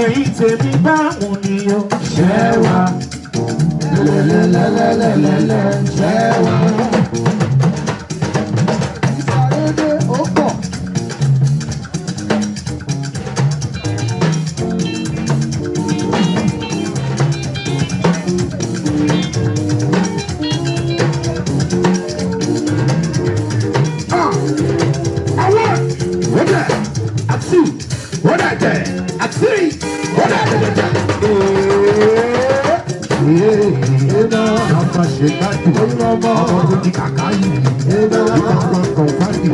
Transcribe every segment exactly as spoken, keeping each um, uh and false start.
Èyí tèmi báwo ni o ṣe wá? Lẹ́lẹ́lẹ́lẹ́lẹ́lẹ́ ṣe wá. Ìsàrédé ó pọ̀. Ah, I want. What that? I see. What that there? I see. What that there? Eh. Ọmọ ṣe gbádùn, ọmọ tó di kàkà yìí, ìgbà kan kan fàájì.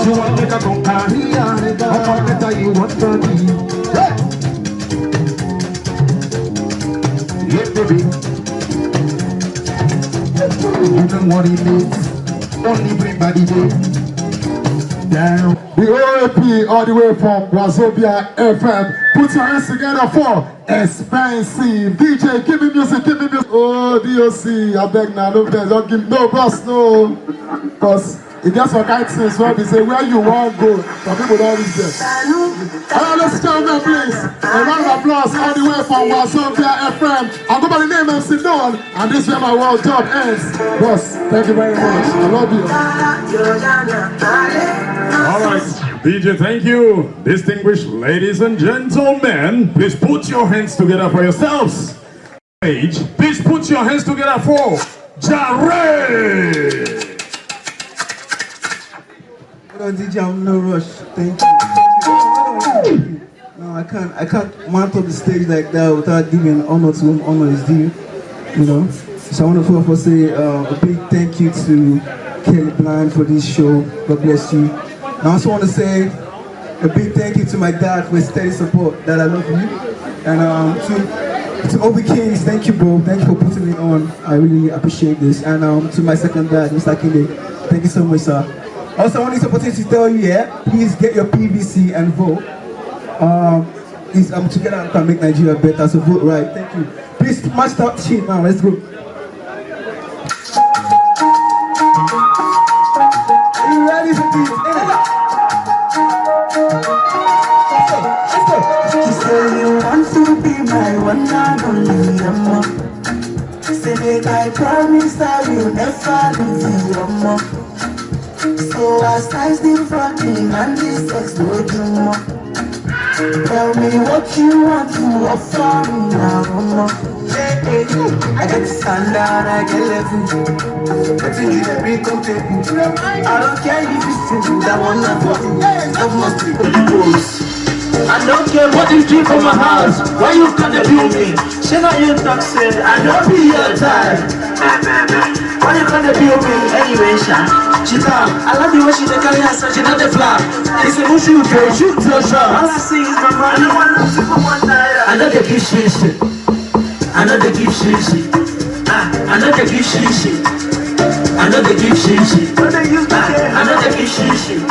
Ṣé wọ́n ní ká kàn ká? Ọmọ mẹ́ta yìí wọ́n tán ni. Hey! Yeah, baby. You know what it is. Only bring body day. Down. The O A P all the way from Wazobia F M. Put your hands together for Expensive. D J, give me music, give me music. Oh, D O C, I beg now, no vex, don't give no boss, no. Because if there's some kind things where we say where you want go, some people don't reach there. Hello, ladies and gentlemen, please. A round of applause all the way from Wazobia F M. I go by the name M C Don, and this is where my world job ends. Boss, thank you very much. I love you. All right, D J, thank you. Distinguished ladies and gentlemen, please put your hands together for yourselves. Please put your hands together for Jare. Well done, D J, I'm no rush. Thank you. No, I can't. I can't mount up the stage like that without giving honor to whom honor is due. You know. So I want to first of all say uh, a big thank you to Kelly Blind for this show. God bless you. I also want to say a big thank you to my dad for his steady support. Dad, I love you. And um, to to Obi Kings, thank you, bro. Thank you for putting me on. I really appreciate this. And um, to my second dad, Mister Kinde, thank you so much, sir. Also, I want this opportunity to tell you, yeah, please get your P V C and vote. Um, is um, together we can make Nigeria better. So vote right. Thank you. Please smash that shit now. Let's go. Are you ready for this? Let's go. Let's go. She say you want to be my one and only, I'ma. Say make I promise I will never leave you, I'ma. So I size the fucking and the sex no do more. Tell me what you want to offer me now, I'ma. Yeah, yeah, yeah. I get standard, I get level. Wetin you dey bring come table? I don't care if you say that one na for you. That must be the rules. I don't care what you do for my house. Why you gonna do me? Say now you talk say I don't be your type. Why you gonna do me anyway, Sha? She talk. I love the way she dey carry herself. She not the fly. It's a move you do. Shoot your shot. All I see is my money. I don't want nothing for one night. I know they give shit. I know they give shit. Ah, I know they give shit. I know they give shit. Ah, I know they give shit.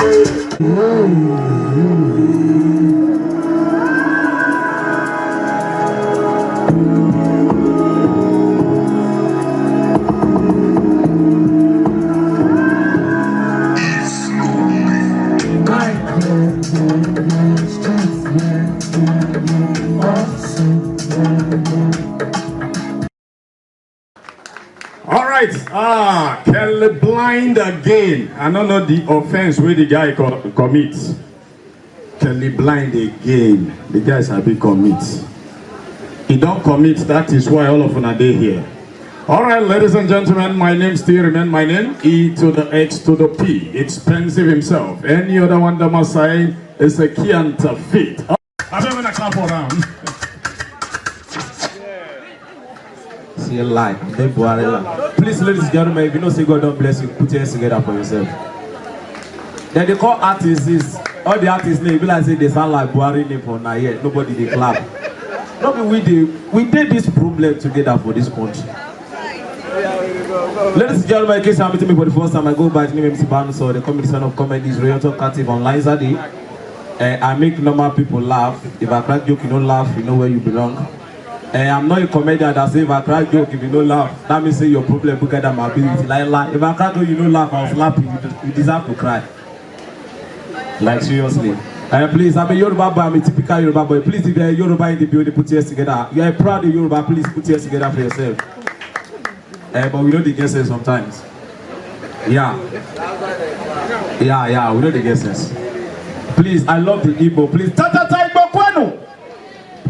All right, ah, Kelly Blind again. I don't know the offense where the guy co- commits. Kelly Blind again. The guy sabi commit. He don't commit. That is why all of una dey here. All right, ladies and gentlemen, my name still remain my name. E to the X to the P. Expensive himself. Any other one that must say is a counterfeit. I don't want to clap for round. See a lie. They Buhari lie. Please, ladies and gentlemen, if you know say God don't bless you, put your hands together for yourself. Then they call artists this. All the artists name, be like say they sound like Buhari name for now here. Nobody they clap. No be we dey we dey this problem together for this country. Ladies and gentlemen, in case you're meeting me for the first time, I go by the name M C Banu, so the comedy son of comedy is Royal Talkative online Zadi. Eh, I make normal people laugh. If I crack joke, you no laugh, you know where you belong. Eh, I'm not a comedian that say if I crack joke, if you no laugh, that means say your problem bigger than my ability. Like, like, if I crack joke, you no laugh, I'll slap you. You de-, you deserve to cry. Like, seriously. Eh, please, I'm a Yoruba boy. I'm a typical Yoruba boy. Please, if you're a Yoruba in the building, put your hands together. You're a proud Yoruba, please put your hands together for yourself. Eh, but we know the get sense sometimes. Yeah. Yeah, yeah, we know the get sense. Please, I love the Igbo. Please, ta ta ta Igbo kwenu.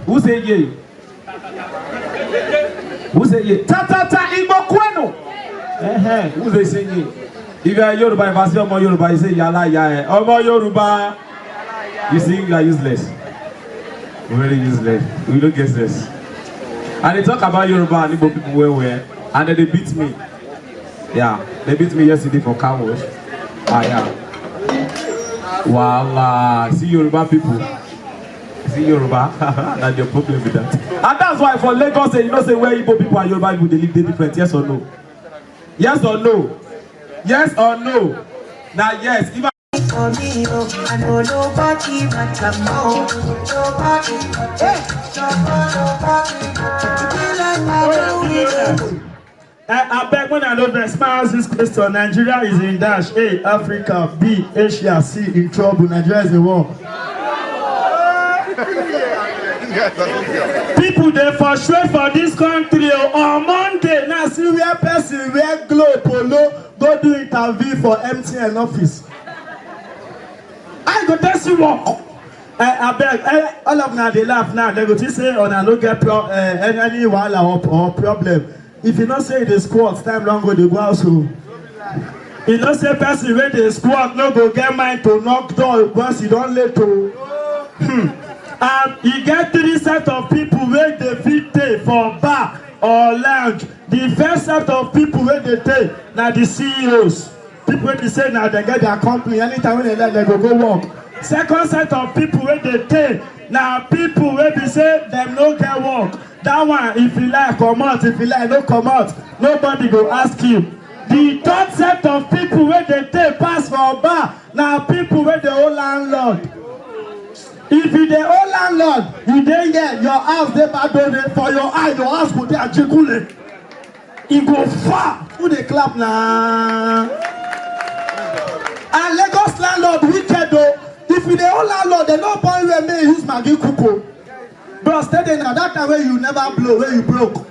Who say ye? Who say ye? Ta ta ta Igbo kwenu. Uh-huh. Who say say ye? If you are Yoruba, if I say Omo Yoruba, you say yala ya. Eh. Omo Yoruba. You see, you are useless. Very useless. We don't get this. And they talk about Yoruba and Igbo people well, well, and then they beat me. Yeah, they beat me yesterday for car wash. Ah, yeah. Voila. See Yoruba people. See Yoruba. That's your problem with that. And that's why for Lagos, eh, you know, say where Igbo people and Yoruba people they live, they different. Yes or no? Yes or no? Yes or no? Now yes. If I for me, oh, I know nobody but I'm more. Nobody but, hey, nobody, nobody but. Be like my own. Eh, I beg when I know the smile this question. Nigeria is in dash. A, Africa. B, Asia. C, in trouble. Nigeria is in war. People dey frustrate for this country, oh. On Monday, now see where person wear glow polo go do interview for M T N office. I go test you work. Eh, I beg, eh, all of now they laugh now. They go to say, oh, I no get pro, eh, any, any wahala or, or problem. If you not say the squat, time long go the go house, oh. You know say person wey dey squat no go get mind to knock door once you don late o. Hmm. And e get three set of people wey dey fit dey for bar or lounge. The first set of people wey dey dey na the C E Os. People wey be say na dem get their company, anytime wey dem like dem go go work. Second set of people wey dey dey na people wey be say dem no get work. That one, if you like comot, if you like no comot, nobody go ask you. The third set of people wey dey take pass for bar na people wey dey owe landlord. If you dey owe landlord, you dey here, your house dey Badore, for your eye, your house go dey Ajegunle. E go far. Who dey clap na? And Lagos landlord wicked o. If you dey owe landlord, dem no born you make you use Maggi cook o. Bros, stay there now. That time wey you never blow, wey you broke.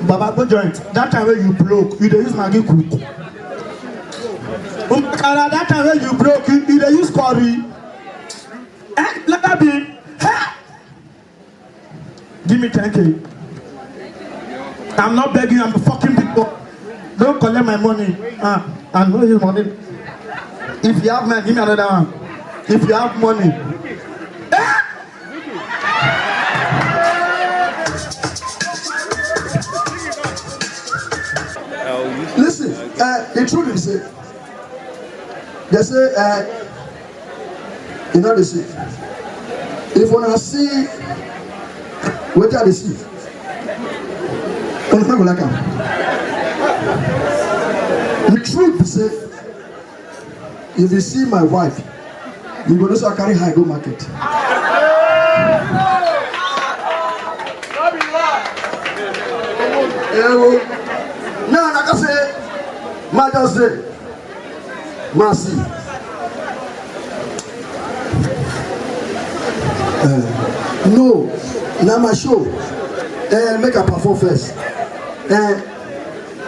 Baba go joint. That time wey you broke, you dey use Maggi cook. Umakara, that time wey you broke, you, you dey use curry. Eh, let that be. Ha! Give me ten K. I'm not begging, I'm a fucking people. Don't collect my money. Ah, I know your money. If you have money, give me another one. If you have money. Eh? Listen, uh, the truth is, uh, they say, uh, you know, they see. If una see wetin I dey see, una no go like am. The truth be say, if you see my wife, you go know say I carry her go market. Ewo. Now, like I say, my just say, Mercy. Eh, no, na my show. Eh, make I perform first. Eh,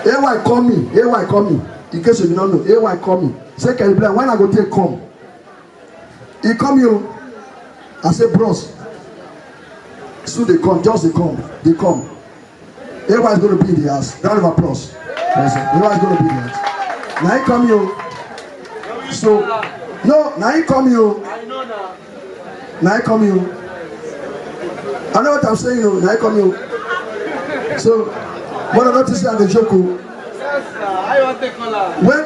A Y call me, A Y call me. In case you no know, A Y call me. Say, "Can you play? When I go take come?" He come you. I say, "Bros, so they come, just they come, they come." A Y is gonna be in the house. Round of applause. Yes, sir. A Y is gonna be in the house. Now he come you. So, no, now he come you. Now he come you. I know what I'm saying, oh, now he come you. So, what I notice here, the joke, oh. When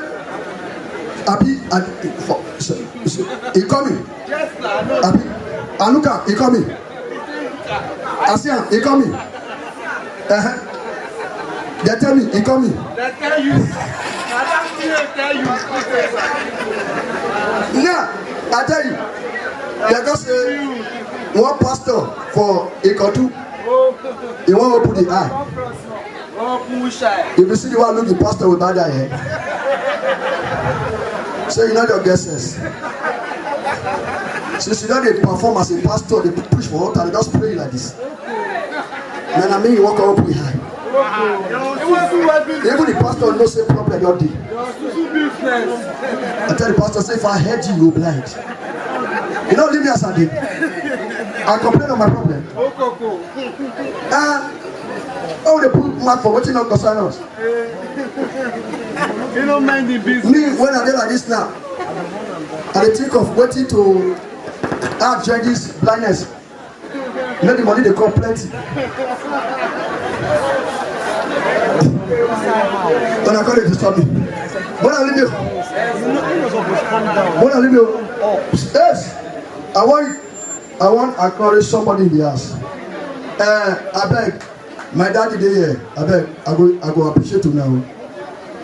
Abi, Abi, for, so, so, he coming. Abi, Anuka, he coming. Asian, he coming. Uh-huh. They tell me, he coming. They tell you. Madam, they tell you. Now, One pastor for Ikotu, he wan open the eye. If you see the one look the pastor with bad eye, eh? So you know your guesses. Since you don dey perform as a pastor, dey push for water, dey just pray like this. Then I mean you walk up with high. Even the pastor know say problem don dey. I tell the pastor say if I heard you, you go blind. You no leave me as I dey. I complain on my problem. Ah, how they put mouth for wetin no concern us? You no mind the business. Me, when I dey like this now, I dey think of wetin to add join this blindness. Make the money dey come plenty. Una come dey disturb me. Mona leave me. Mona leave me. Yes, I wan I wan acknowledge somebody in the house. Uh, abeg, my daddy dey here. Abeg, I go I go appreciate una o.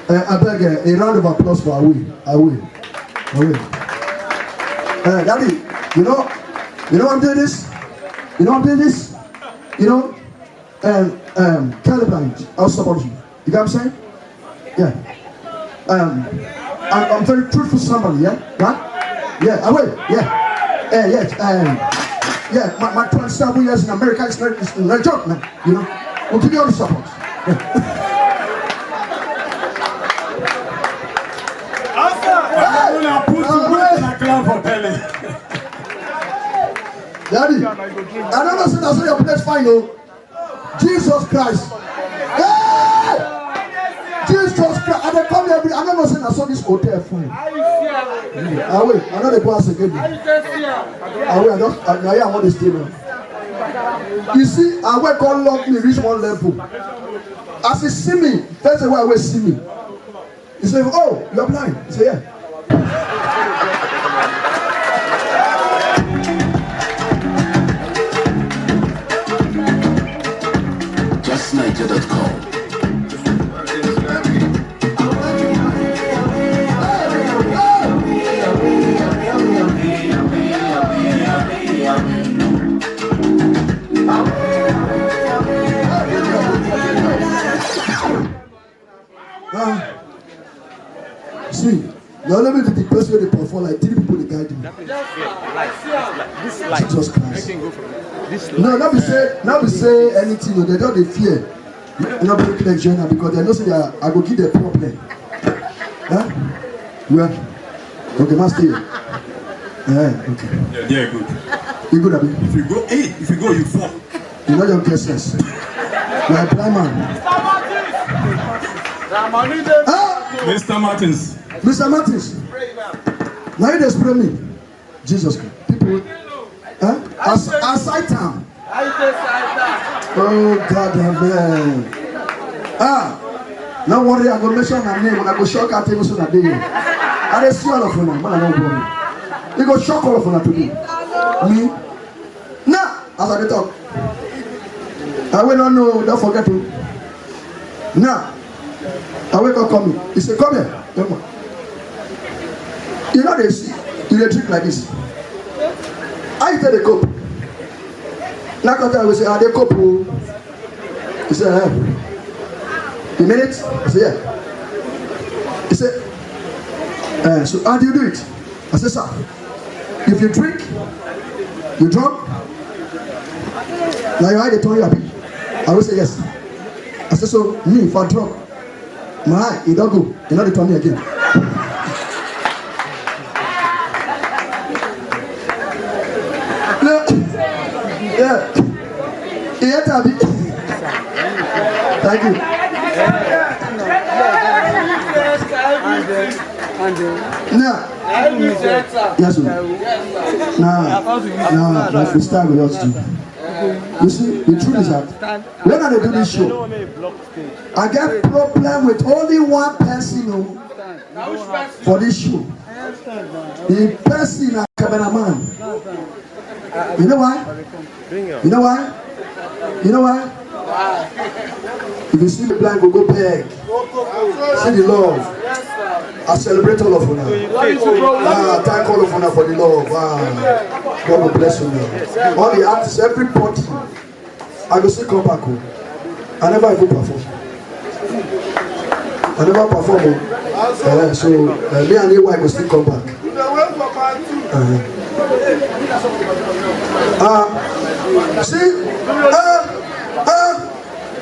Uh, abeg, uh, a round of applause for Awe. Awe. Awe. Uh, daddy, you know, you know I'm doing this. You know I'm doing this. You know, um, um, Calibrant, I'll support you. You get what I'm saying? Yeah. Um, I'm, I'm very truthful somebody, yeah? Right? Yeah, I will, yeah. Uh, yes, um, yeah, my, my twenty-seven years in America is not, is not a joke, man. You know, we'll give you all the support. Yeah. Hey! Una put Awe! Una clap for telling. Daddy, I don't know say na so your place fine o. Jesus Christ. Hey! Jesus Christ. I dey come here every, I don't know say na so this hotel fine. Awe, I no dey go house again. Awe, I just, I, na here I wan dey stay now. You see, Awe come love me reach one level. As he see me, first thing wey Awe see me, he say, "Oh, you're blind." He say, "Yeah." Just Niger dot com. Ah, see, na only me be the person wey dey perform, like three people dey guide me. Jesus Christ. No, no be say, no be say anything o, they don dey fear. No bring them join am because they know say I, I go give them problem. Huh? Well, okay, master. Yeah, okay. Yeah, yeah, good. You good, abi? If you go, hey, if you go, you fall. You know your guesses. You are a blind man. Huh? Mister Martins. Mister Martins. Now you dey spray me. Jesus Christ. People, huh? As, aside time. Oh God, amen. Ah, no worry, I go mention my name and I go shock out even so that day. I dey see all of una, man, I no worry. You go shock all of una today. Me? Now, as I dey talk, I will not know, don't forget to. Now, I wake up coming. He said, "Come here, young man." You know they see, you dey drink like this. I tell the cope. Now come tell me say, "I dey cope o." He said, "Eh. You mean it?" I said, "Yeah." He said, "Eh, so how do you do it?" I said, "Sir, if you drink, you drunk, now your eye dey turn you happy." I will say, "Yes." I said, "So me, if I drunk, my eye, e don go, e no dey turn me again." No. Yeah. E enter, abi? Thank you. Now, yes, sir. Now, now, my freestyle go just do. You see, the truth is that when I dey do this show, I get problem with only one person o, for this show. The person na cameraman. You know why? You know why? You know why? If you see me blind, go go beg. See the love. I celebrate all of una. Ah, thank all of una for the love. Ah, God will bless you now. All the artists, everybody. I go still come back home. I never even perform. I never perform. Oh. Uh, so uh, me and A Y go still come back. Uh, uh, see, uh, uh,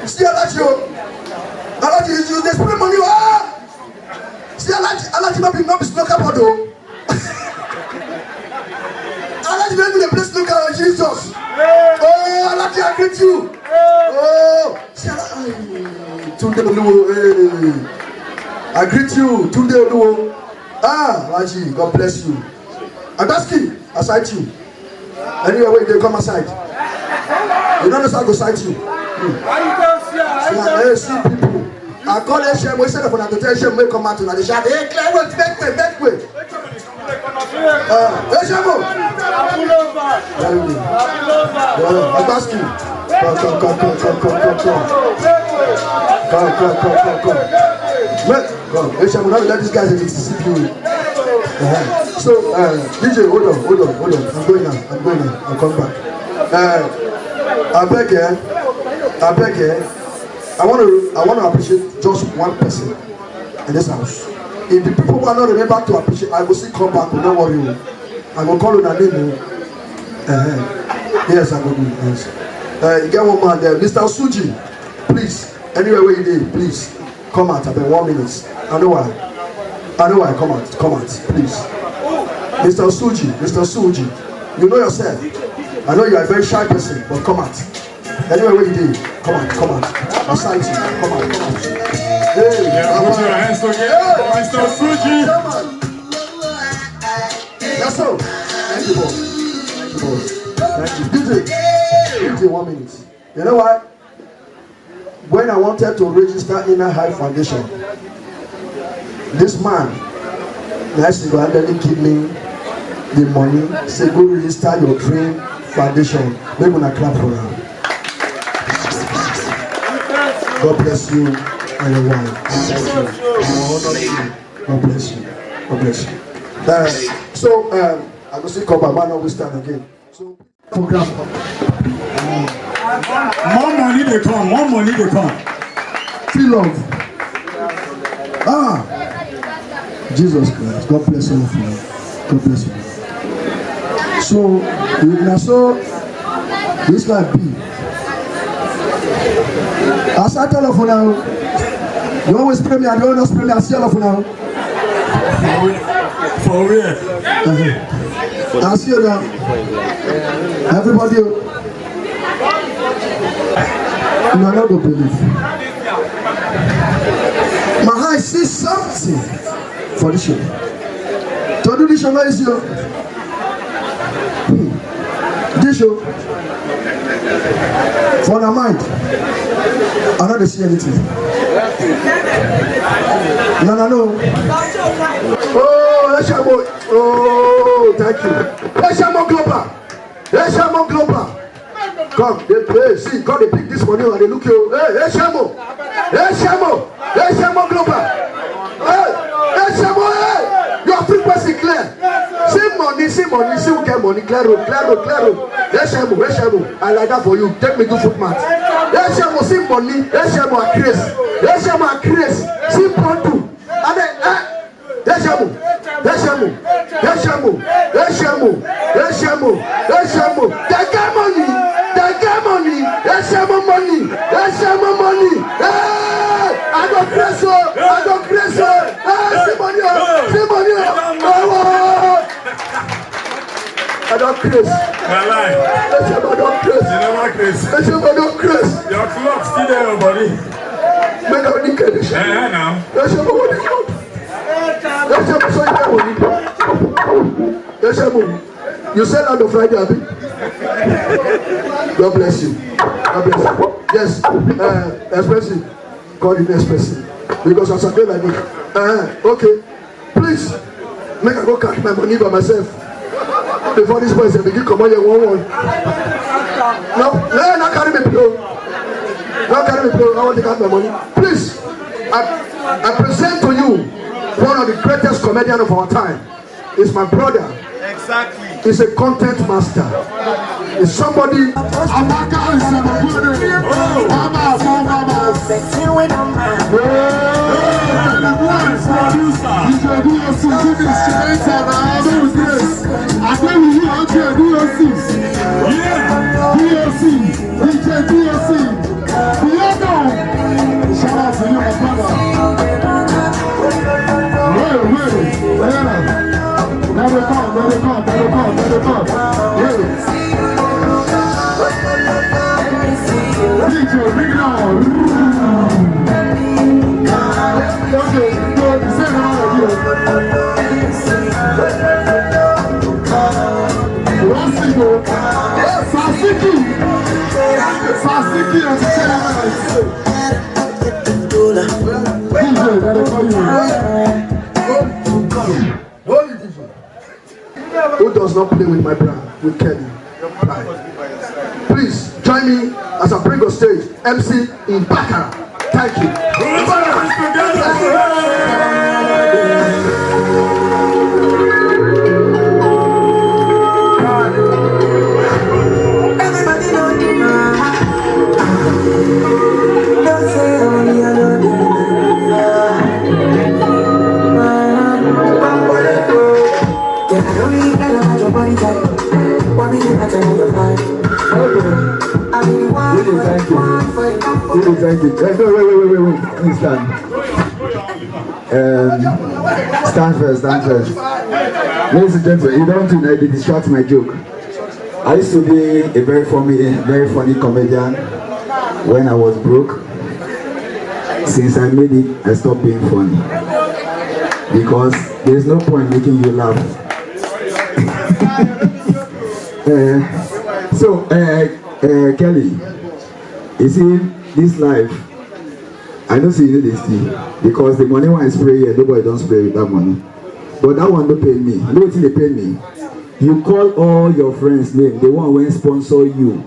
see Alaji, oh. Alaji, you dey spray money. Ah! See Alaji, Alaji no be no be snooker board o. Alaji no even dey play snooker o, Jesus. Oh, Alaji, I greet you. Oh, see Alaji, Tunde Oluwo. Hey. I greet you, Tunde Oluwo. Ah, Alaji, God bless you. Adaski, I sight you. Anywhere where you dey, come outside. You don't know how go sight you. Hmm. See, I, hey, see people. I call H M O instead of una to tell H M O come out, una dey shout, "Hey, clear way, make way, make way." Uh, H M O. Very good. Well, Adaski. Come, come, come, come, come, come, come, come. Come, come, come, come, come. Make Come, H M O, now let these guys dey discipline you. Uh-huh. So, uh, D J, hold on, hold on, hold on. I'm going now. I'm going now. I'll come back. Uh, I beg, eh? I beg, eh? I want to, I want to appreciate just one person in this house. If the people who are not remember to appreciate, I will still come back. Don't worry. I will call on a name. Uh-huh. Yes, I will do. Yes. Uh, you get one man there, Mister Suji. Please, anywhere where you dey, please. Come out, abeg, one minute. I know why. I know why. Come out, come out, please. Mister Suji, Mister Suji, you know yourself. I know you are a very shy person, but come out. Anywhere where you dey, come out, come out. I sight you. Come out, come out. Hey, yeah, put your hands together for Mister Suji. Come on. That's all. Thank you, boss. Thank you, boss. Thank you. D J, D J, one minute. You know why? When I wanted to register Inner High Foundation, this man, na single-handedly give me the money, say, "Go register your dream foundation." Make una clap for am. God bless you and your wife. God bless you. God bless you. God bless you. Uh, so, um, I go still come back. Man, no go stand again. So, program. More money dey come, more money dey come. Feel love. Ah, Jesus Christ, God bless all of you. God bless you. So, na so this life be. As I tell of una, you always spray me, I don't always spray me, I see all of una. For where? For where? Uh-huh. I see you now. Everybody, you are not going to believe. My eye see something for this show. To do this show, no easy o. Hmm. This show, for my mind, I no dey see anything. No, no, no. Oh, Eshamo. Oh, thank you. Eshamo Global. Eshamo Global. Come, dey pray. See, God dey pick this money and dey look you. Hey, Eshamo. Eshamo. Eshamo Global. Hey, Eshamo, hey. Your frequency clear. See money, see money, see who get money. Clear road, clear road, clear road. Eshamo, Eshamo. I like that for you. Take me to footmat. Eshamo, see money. Eshamo, I craze. Eshamo, I craze. See Pondu. And then, eh? Eshamo, Eshamo, Eshamo, Eshamo, Eshamo, Eshamo. They get money, they get money. Eshamo money, Eshamo money. Hey, I go craze o, I go craze o. Hey, see money o, see money o. Oh, oh, oh. I don craze. Na lie. Eshamo don craze. You never craze. Eshamo don craze. Your clock still dey your body. Make I only get this. Eh, eh, now. Eshamo, what is up? Eshamo, so you get money. Eshamo, you sell out on Friday, abi? God bless you. God bless you. Yes, uh, expensive. Call the next person. Because as I feel like this. Uh, okay. Please, make I go catch my money by myself. Before these boys, they begin come out here one one. No, no, no, carry me, bro. Don't carry me play. I want to get my money. Please, I, I present to you one of the greatest comedian of our time. It's my brother. Exactly. He's a content master. It's somebody. Amaka is in the building. Mama, mama, mama. Hey, the boy is producer. D J D O C, this is Shenanigans. I know this. I know you, D J D O C. Yeah. D O C. D J D O C. Diego. Shout out to you, my brother. Wait, wait, yeah. Let it come, let it come, let it come, let it come. Wait. D J, bring it on. Okay, good. Send it out again. Sasiki. Sasiki Entertainment. D J, let it call you. Who does not play with my brand, with Kenny? Please join me as I bring on stage M C Mbakara. Thank you. Really, thank you. Really, thank you. Eh, no, wait, wait, wait, wait, wait. Please stand. Um, stand first, stand first. Ladies and gentlemen, you don't think I dey distract my joke. I used to be a very funny, very funny comedian when I was broke. Since I made it, I stopped being funny because there's no point making you laugh. Eh, so, eh, eh, Kelly, you see, this life, I know say you know this thing because the money one spray here, nobody don spray with that money. But that one no pain me. You know wetin dey pain me? You call all your friends name, the one wey sponsor you,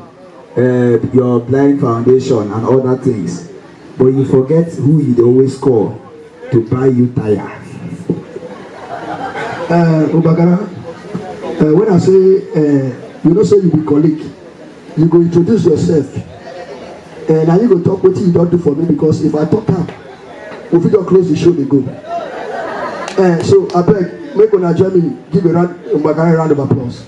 uh, your blind foundation and other things, but you forget who you dey always call to buy you tire. Uh, Obagara, uh, when I say, uh, you know, say you be colleague, you go introduce yourself. Uh, na you go talk wetin you don do for me, because if I talk am, we fit just close the show dey go. Uh, so abeg, make una join me give a round, Obagara a round of applause.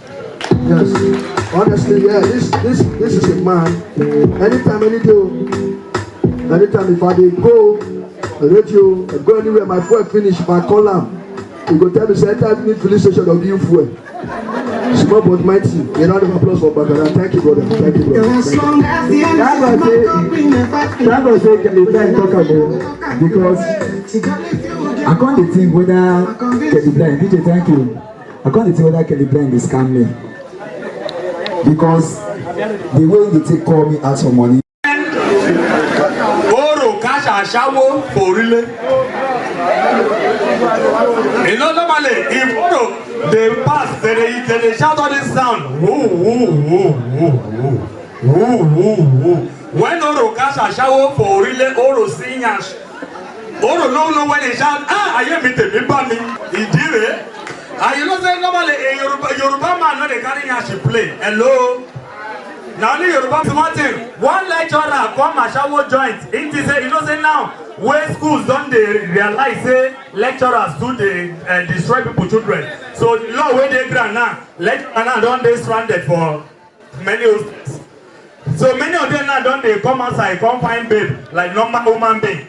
Yes. Honestly, yeah, this this this is a man. Anytime, any day, anytime if I dey go radio, I go anywhere, my fuel finish, if I call am, he go tell me say anytime you need filling station, I'll give you fuel. Small but mighty. A round of applause for Obagara. Thank you, brother. Thank you, brother. Thank you. Thank God say, thank God say Kelly Blind talk am o, because I come dey think whether Kelly Blind, D J, thank you. I come dey think whether Kelly Blind dey scam me, because the way he take call me ask for money. Oro cash ashawo for Orile. You know, normally, if Oro dey pass, they dey, they dey shout all this sound. Woo, woo, woo, woo, woo. Woo, woo, woo. When Oro cash ashawo for Orile, Oro see yansh. Oro no know when he shout, "Ah, ayé mi tèmi bá mi." Ìdí rèé. And you know say normally a Yoruba, Yoruba man no dey carry yansh play. Hello? Na only Yoruba small thing. One lecturer come ashawo joint. He think say, you know say now, wey schools don dey realize say lecturers too dey, eh, destroy people children. So law wey dey ground now, lecturer now don dey stranded for many hostels. So many of them now don dey come outside, come find babe like normal human being.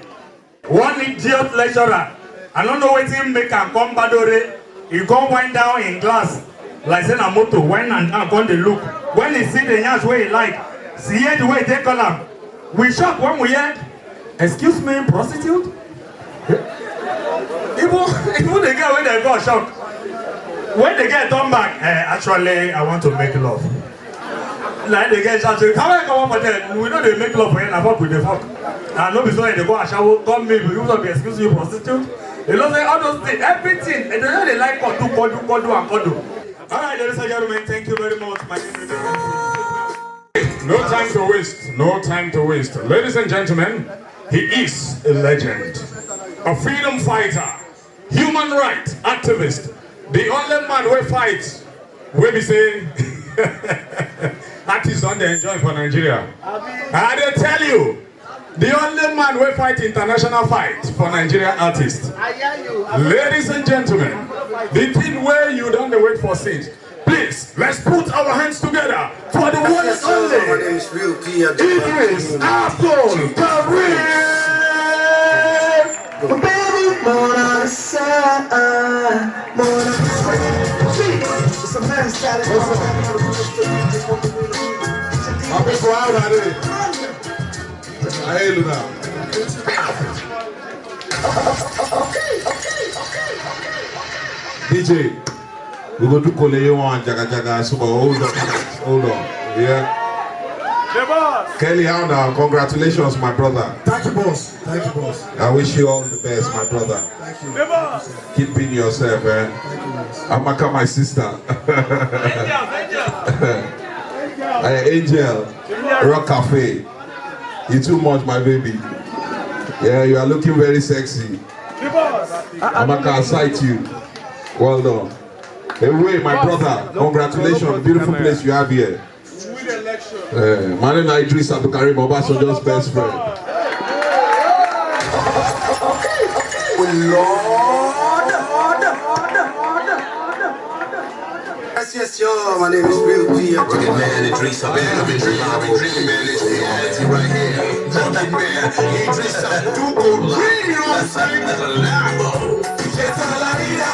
One idiot lecturer, I no know wetin make am come Badore. He come wind down in glass like say na motor, wind am down, come dey look. When he see the yansh wey he like, see, hear the way he take call am. We shock when we hear, "Excuse me, prostitute?" Even, even the girl wey dey go shock. When the girl turn back, "Eh, actually, I want to make love." Like the girl shout, "Come on, come on for there. We know they make love for here, na fuck with the fuck." And no be so they go ashawo, come me, you will be, "Excuse you, prostitute." You know say all those things, everything. And they know they like kodu, kodu, kodu, and kodu. All right, ladies and gentlemen, thank you very much. My name is No time to waste. No time to waste. Ladies and gentlemen, he is a legend, a freedom fighter, human rights activist, the only man wey fight, wey be say artists don dey enjoy for Nigeria. I dey tell you, the only man wey fight international fight for Nigeria artists. Ladies and gentlemen, the thing wey you don dey wait for since, please, let's put our hands together for the one and only Idris Abdul Karim. Baby, Mona Sa, Mona Sa. It's a man style. My people, how are they? I hail you now. D J, we go do Koleye one, Jaga Jaga, so hold on, hold on, yeah. The boss. Kelly, how now? Congratulations, my brother. Thank you, boss. Thank you, boss. I wish you all the best, my brother. Thank you. The boss. Keep being yourself, eh? Thank you, boss. Amaka, my sister. Angel, Angel. Eh, Angel, Rock Cafe. You too much, my baby. Yeah, you are looking very sexy. Amaka, I sight you. Well done. Anyway, my brother, congratulations. Beautiful place you have here. Uh, Marina Idris Abdulkarim, Obasanjo's best friend. Oh, Lord. Yes, yes, yo, my name is Real P. Rugged man, Idris Abdulkarim, Dream man, it's reality right here. Rugged man, Idris Abdul Karim, you know what I'm saying? That's a lie. Jeta la vida,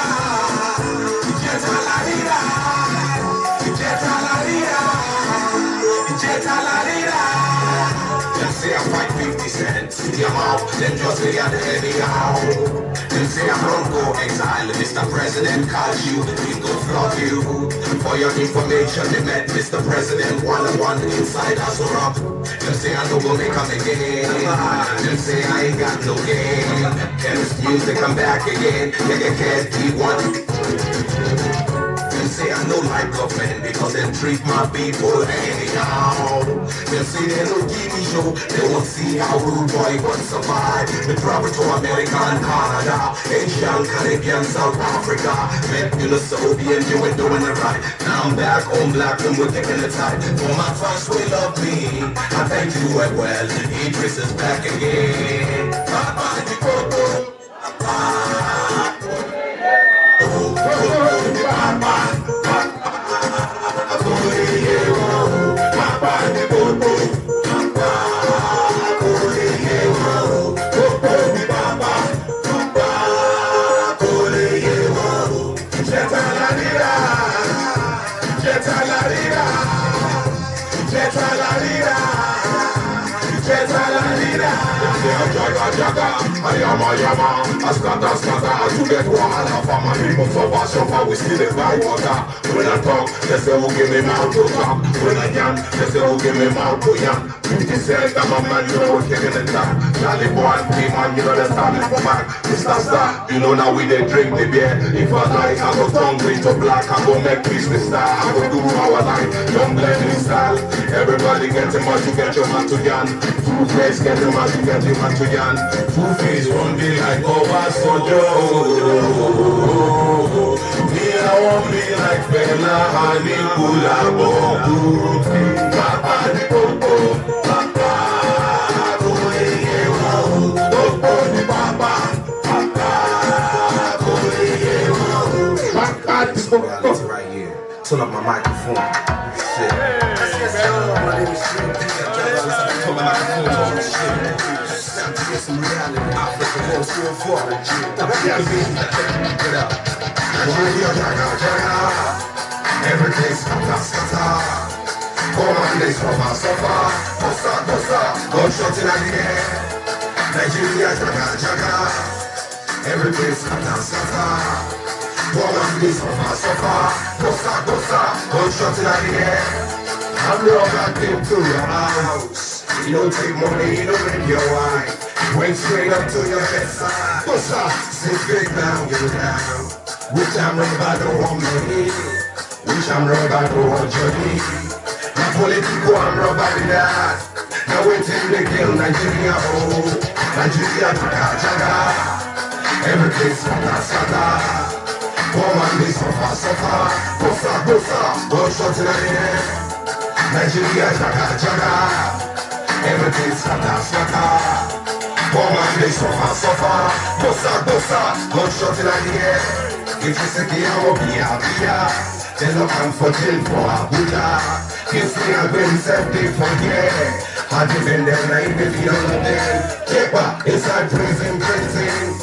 jeta la vida, jeta la vida, jeta la vida. Dem say I fight fifty cents, see them out, dem just say I dey anyhow. Dem say I don't go exile, Mister President, call you the king of love you. For your information, they met Mister President one on one inside Aso Rock. Dem say I no go make am again. Dem say I ain't got no game. And this music, I'm back again. Nigga can't be one. Dem say I no like government because dem treat my people anyhow. Dem say dem no give me show. Dem won't see how rude boy wan survive. Me travel to America and Canada, Asian, Caribbean, South Africa. Met Unisovian, you were doing it right. Now I'm back on black and we're kicking the tide. For my fans who love me, I thank you well well. Idris is back again. Papa di Popo. Jeta la vida, jeta la vida, jeta la vida. Dem say I jaga jaga, I yama yama, I scatter scatter, I too get wahala. For my people suffer suffer, we still dey buy water. When I talk, dem say who give me mouth to talk. When I yarn, dem say who give me mouth to yarn. Fifty Cent, I'm a man, you know what you're gonna talk. Charlie boy, be man, you know the star is for back. Mister Star, you know now we dey drink the beer. If I lie, I go turn green to black. I go make peace with star. I go do our line. Don't blame me style. Everybody get him out, you get your man to yarn. Two face, get him out, you get your man to yarn. Two face won't be like Obasanjo. Me, I won't be like Fela Anikulapo. Papa di Popo, Papa Koyewo, Popo di Papa, Papa Koyewo. Back at the reality right here. Turn up my microphone. Shit. Yes, yes, yo, my name is Slim P. I got my microphone on. Shit. It's reality. Africa, world, world, world. Get up. Everything's scatter, scatter. Come and this suffer, suffer. Bossa, bossa, gunshot in the air. Nigeria, jaga, jaga. Everything's scatter, scatter. Come and this suffer, suffer. Bossa, bossa, gunshot in the air. I'm your back into your house. You don't take money, you don't make your wife. Went straight up to your bedside. Bossa, sit big down, you down. Which I'm rubber don't want me. Which I'm rubber don't want Johnny. My Political and robbery that. Now waiting the girl Nigeria oh. Nigeria jaga jaga. Everything scatter scatter. Poor man dey suffer suffer. Bossa bossa. Gunshot in the air. Nigeria jaga jaga. Everything scatter scatter. Poor man dey suffer suffer. Bossa bossa. Gunshot in the air. If you see the arm of the Abuja, they lock am for jail for Abuja. Kiss me and when self dey for there. I defend them, I even feel all of them. Kepa inside prison, prison.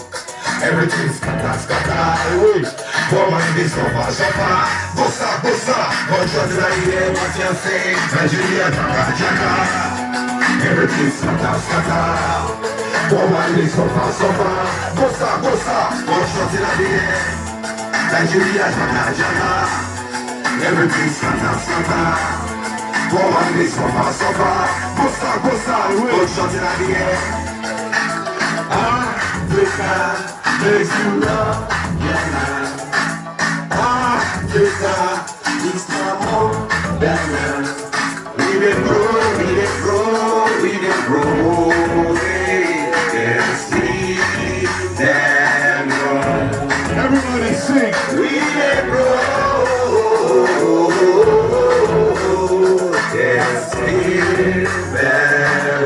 Everything scatter, scatter. Wait, poor man dey suffer, suffer. Bossa, bossa, gunshot in the air, what you say? Nigeria, jaga, jaga. Everything scatter, scatter. Poor man dey suffer, suffer. Bossa, bossa, gunshot in the air. Nigeria, jaga, jaga. Everything scatter, scatter. Poor man dey suffer, suffer. Bossa, bossa, gunshot in the air. Africa, make you love, yeah, man. Africa, it's my motherland. We dey grow, we dey grow, we dey grow. Hey, yes, we dey grow. Everybody sing. We dey grow. Yes, we dey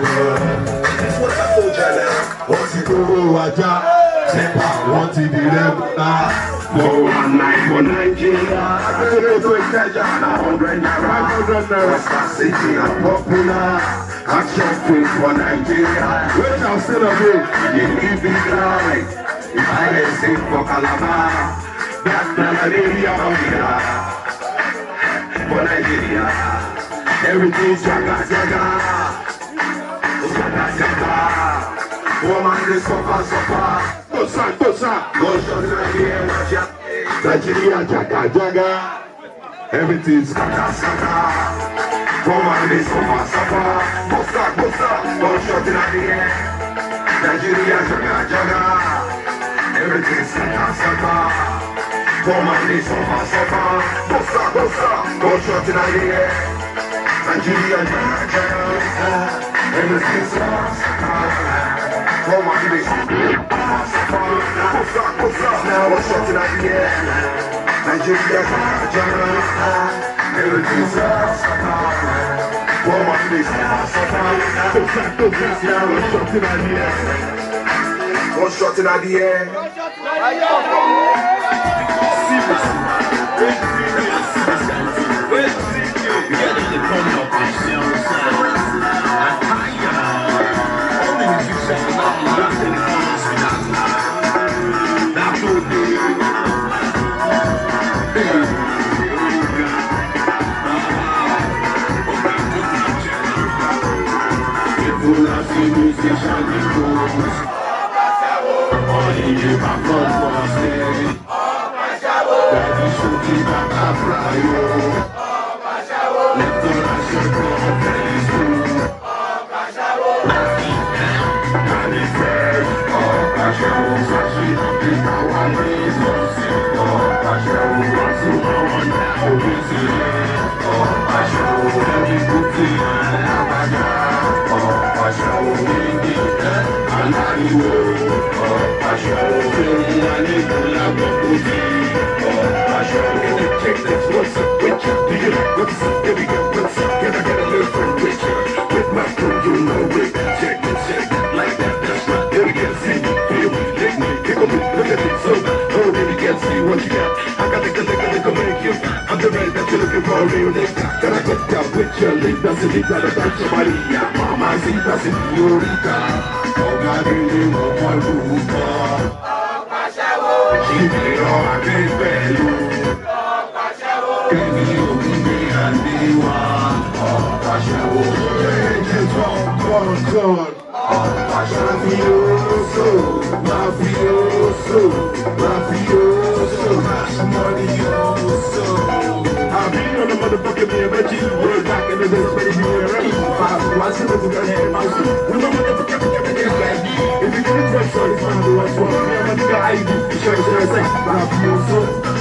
grow. This one I told you now. Wọ́n ti kúrò ajá, tẹ́pà wọ́n ti di rẹ́bùtà. For one night for Nigeria, Akérédolú Ìkẹjà na hundred naira. Hundred naira. Western City and popular, action queen for Nigeria. Wait, I'm still a bit. You live in life. If I dey sing for Calabar, that na Nigeria for Nigeria. For Nigeria, everything jaga jaga. Jaga jaga. Woman dey suffer suffer. Tosa tosa. Gunshot in the air, watch out. Nigeria jaga jaga. Everything scatter scatter. Woman dey suffer suffer. Bossa bossa. Gunshot in the air. Nigeria jaga jaga. Everything scatter scatter. Poor man dey suffer suffer. Bossa bossa. Gunshot in the air. Nigeria jaga jaga. Everything scatter scatter. Poor man dey suffer suffer. Bossa bossa. Gunshot in the air. Nigeria jaga jaga. Everything scatter scatter. Poor man dey suffer suffer. Bossa bossa. Gunshot in the air. Gunshot in the air. People are see musician dey pose. Money dey perform for stage. Daddy shoot him back up fly o. Left and right shot for very school. Daddy said, oh, Pasha, oh, Sashi, the power is on. Oh, Pasha, oh, Pasha, oh, Pasha, oh, I'm the man that you're looking for, a real nigga. Can I get down with your leader? Send me down about your body. Yeah, mama, see, that's it, Eureka. Oh, God, you know what we want. She made all my dreams bad. Baby, you be me and me one. Oh, Pasha, oh, yeah, just one, one, one. Mafioso, mafioso, mafioso, cash money, yoso. I been on the motherfucking B M X, way back in the days, baby, you were ready. Five, one, seven, we got here, my food. We know motherfucking, everything like me. If you get it right, so it's one of the ones for me. I'm a nigga, I do. Sure, sure, say, mafioso.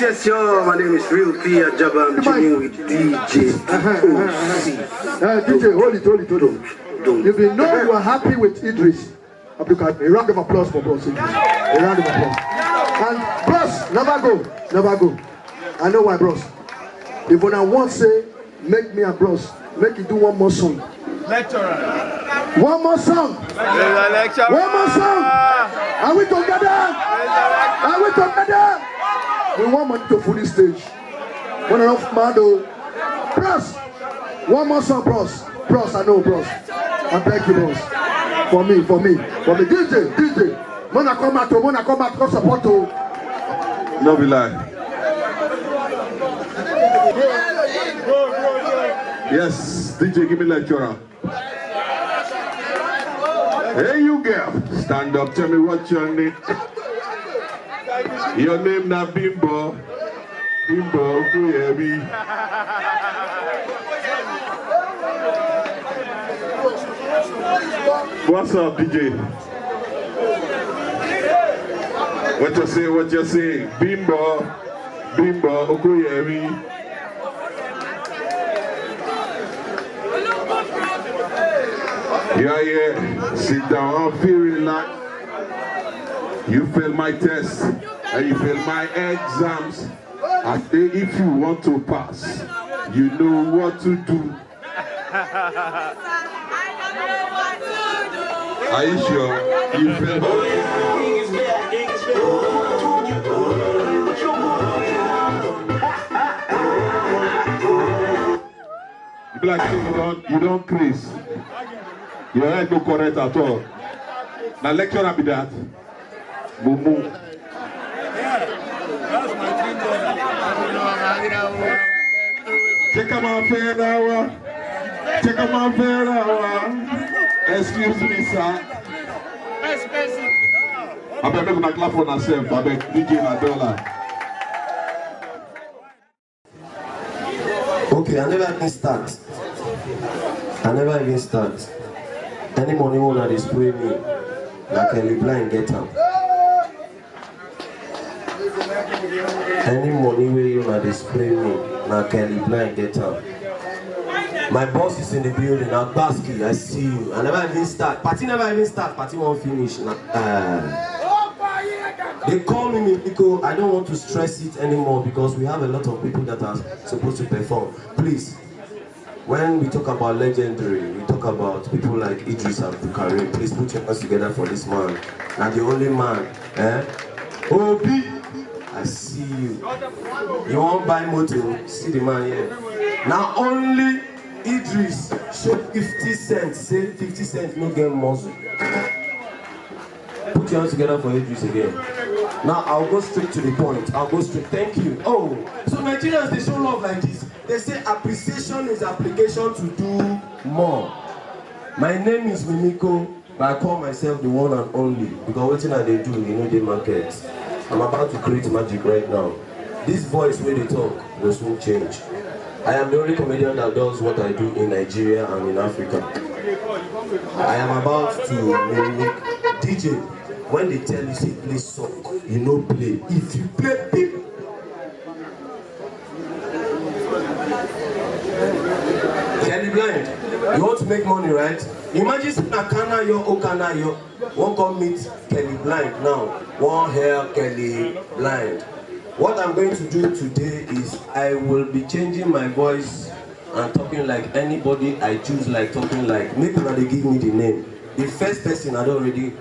Yes, yes, yo, my name is Real P Ajaba. I'm chilling with D J O C. Uh, D J, hold it, hold it, hold it. Don't. You be know you are happy with Idris. Abdulkarim, a round of applause for Bros Idris. A round of applause. And Bros, never go, never go. I know why, Bros. If una want say make me and Bros, make you do one more song. Lecturer. One more song. Lecturer. One more song. Are we together? Are we together? We want money to full this stage. One enough mad o. Bros, one more song, Bros. Bros, I know, Bros. I beg you, Bros. For me, for me, for me. D J, D J. Mona come out, oh, Mona come out, come support, oh. No be lie. Yes, D J, give me lecturer. Hey, you girl, stand up, tell me what's your name. Your name na Bimbo. Bimbo, Okuyemi. What's up, D J? What you say, what you say? Bimbo, Bimbo, Okuyemi. Yeah, yeah. Sit down. I'm feeling like you fail my test and you fail my exams. I say if you want to pass, you know what to do. Are you sure? You fail. You be like say you don you don craze. Your head no correct at all. Na lecturer be that. Mumu. Check out my fair hour. Check out my fair hour. Excuse me, sir. Abeg, make una clap for yourself. Abeg, D J na dollar. Okay, I never even start. I never even start. Any money wanna dey spray me, na Kelly Blind get am. Any money wey you wanna dey spray me, na Kelly Blind get am. My boss is in the building, Agbaski, I see you. I never even start. Party never even start. Party won't finish. Na, uh, they call me Mimiko. I don't want to stress it anymore because we have a lot of people that are supposed to perform. Please, when we talk about legendary, we talk about people like Idris Abdulkarim. Please put your hands together for this man. Now the only man, eh? Obi. See you. You wan buy motor? See the man here. Na only Idris show fifty cents, say fifty cents no get muscle. Put your hands together for Idris again. Now I'll go straight to the point. I'll go straight. Thank you. Oh, so Nigerians, they show love like this. They say appreciation is application to do more. My name is Mimiko, but I call myself the one and only because wetin I dey do, you know, the market. I'm about to create magic right now. This voice wey dey talk go soon change. I am the only comedian that does what I do in Nigeria and in Africa. I am about to mimic D J. When they tell you say play song, you no play. If you play, people. Kelly Blind, you want to make money, right? Imagine say na Kanayo, oh Kanayo, wan come meet Kelly Blind now. Wan hail Kelly Blind. What I'm going to do today is I will be changing my voice and talking like anybody I choose, like talking like. Make una dey give me the name. The first person I don already,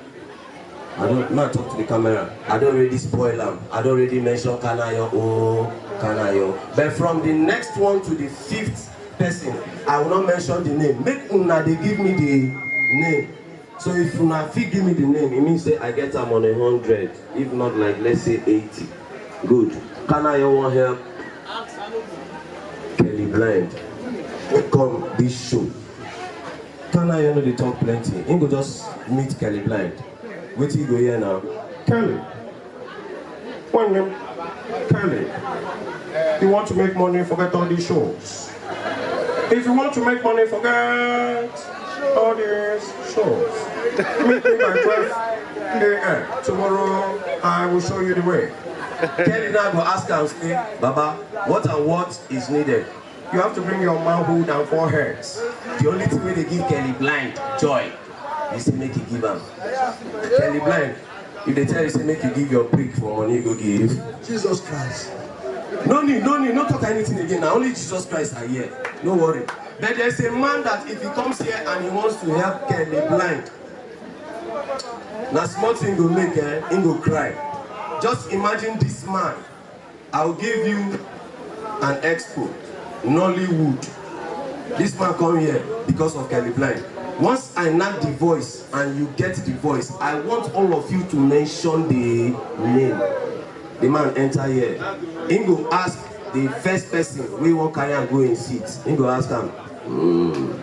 I don, now talk to the camera. I don already spoil am. I don already mention Kanayo, oh Kanayo. But from the next one to the fifth person, I will not mention the name. Make una dey give me the name. So if una fit give me the name, e mean say I get am on a hundred. If not, like, let's say eighty. Good. Kanayo wan help Kelly Blind come this show. Kanayo no dey talk plenty. He go just meet Kelly Blind. Wetin he go hear now? Kelly. When you, Kelly, you want to make money, forget all these shows. If you want to make money, forget all these shows. Meet me by twelve a m tomorrow. I will show you the way. Kelly now go ask am say, Baba, what and what is needed? You have to bring your manhood and foreheads. The only thing wey dey give Kelly Blind joy, you say make you give am. Kelly Blind, if they tell you say make you give your prick for money, you go give. Jesus Christ. No need, no need, no talk anything again. Na only Jesus Christ I hear. No worry. But there's a man that if he comes here and he wants to help Kelly Blind, na small thing go make, eh, he go cry. Just imagine this man. I'll give you an expo, Nollywood. This man come here because of Kelly Blind. Once I knock the voice and you get the voice, I want all of you to mention the name. The man enter here. He go ask the first person wey wan carry am go in seat. He go ask am. Mm.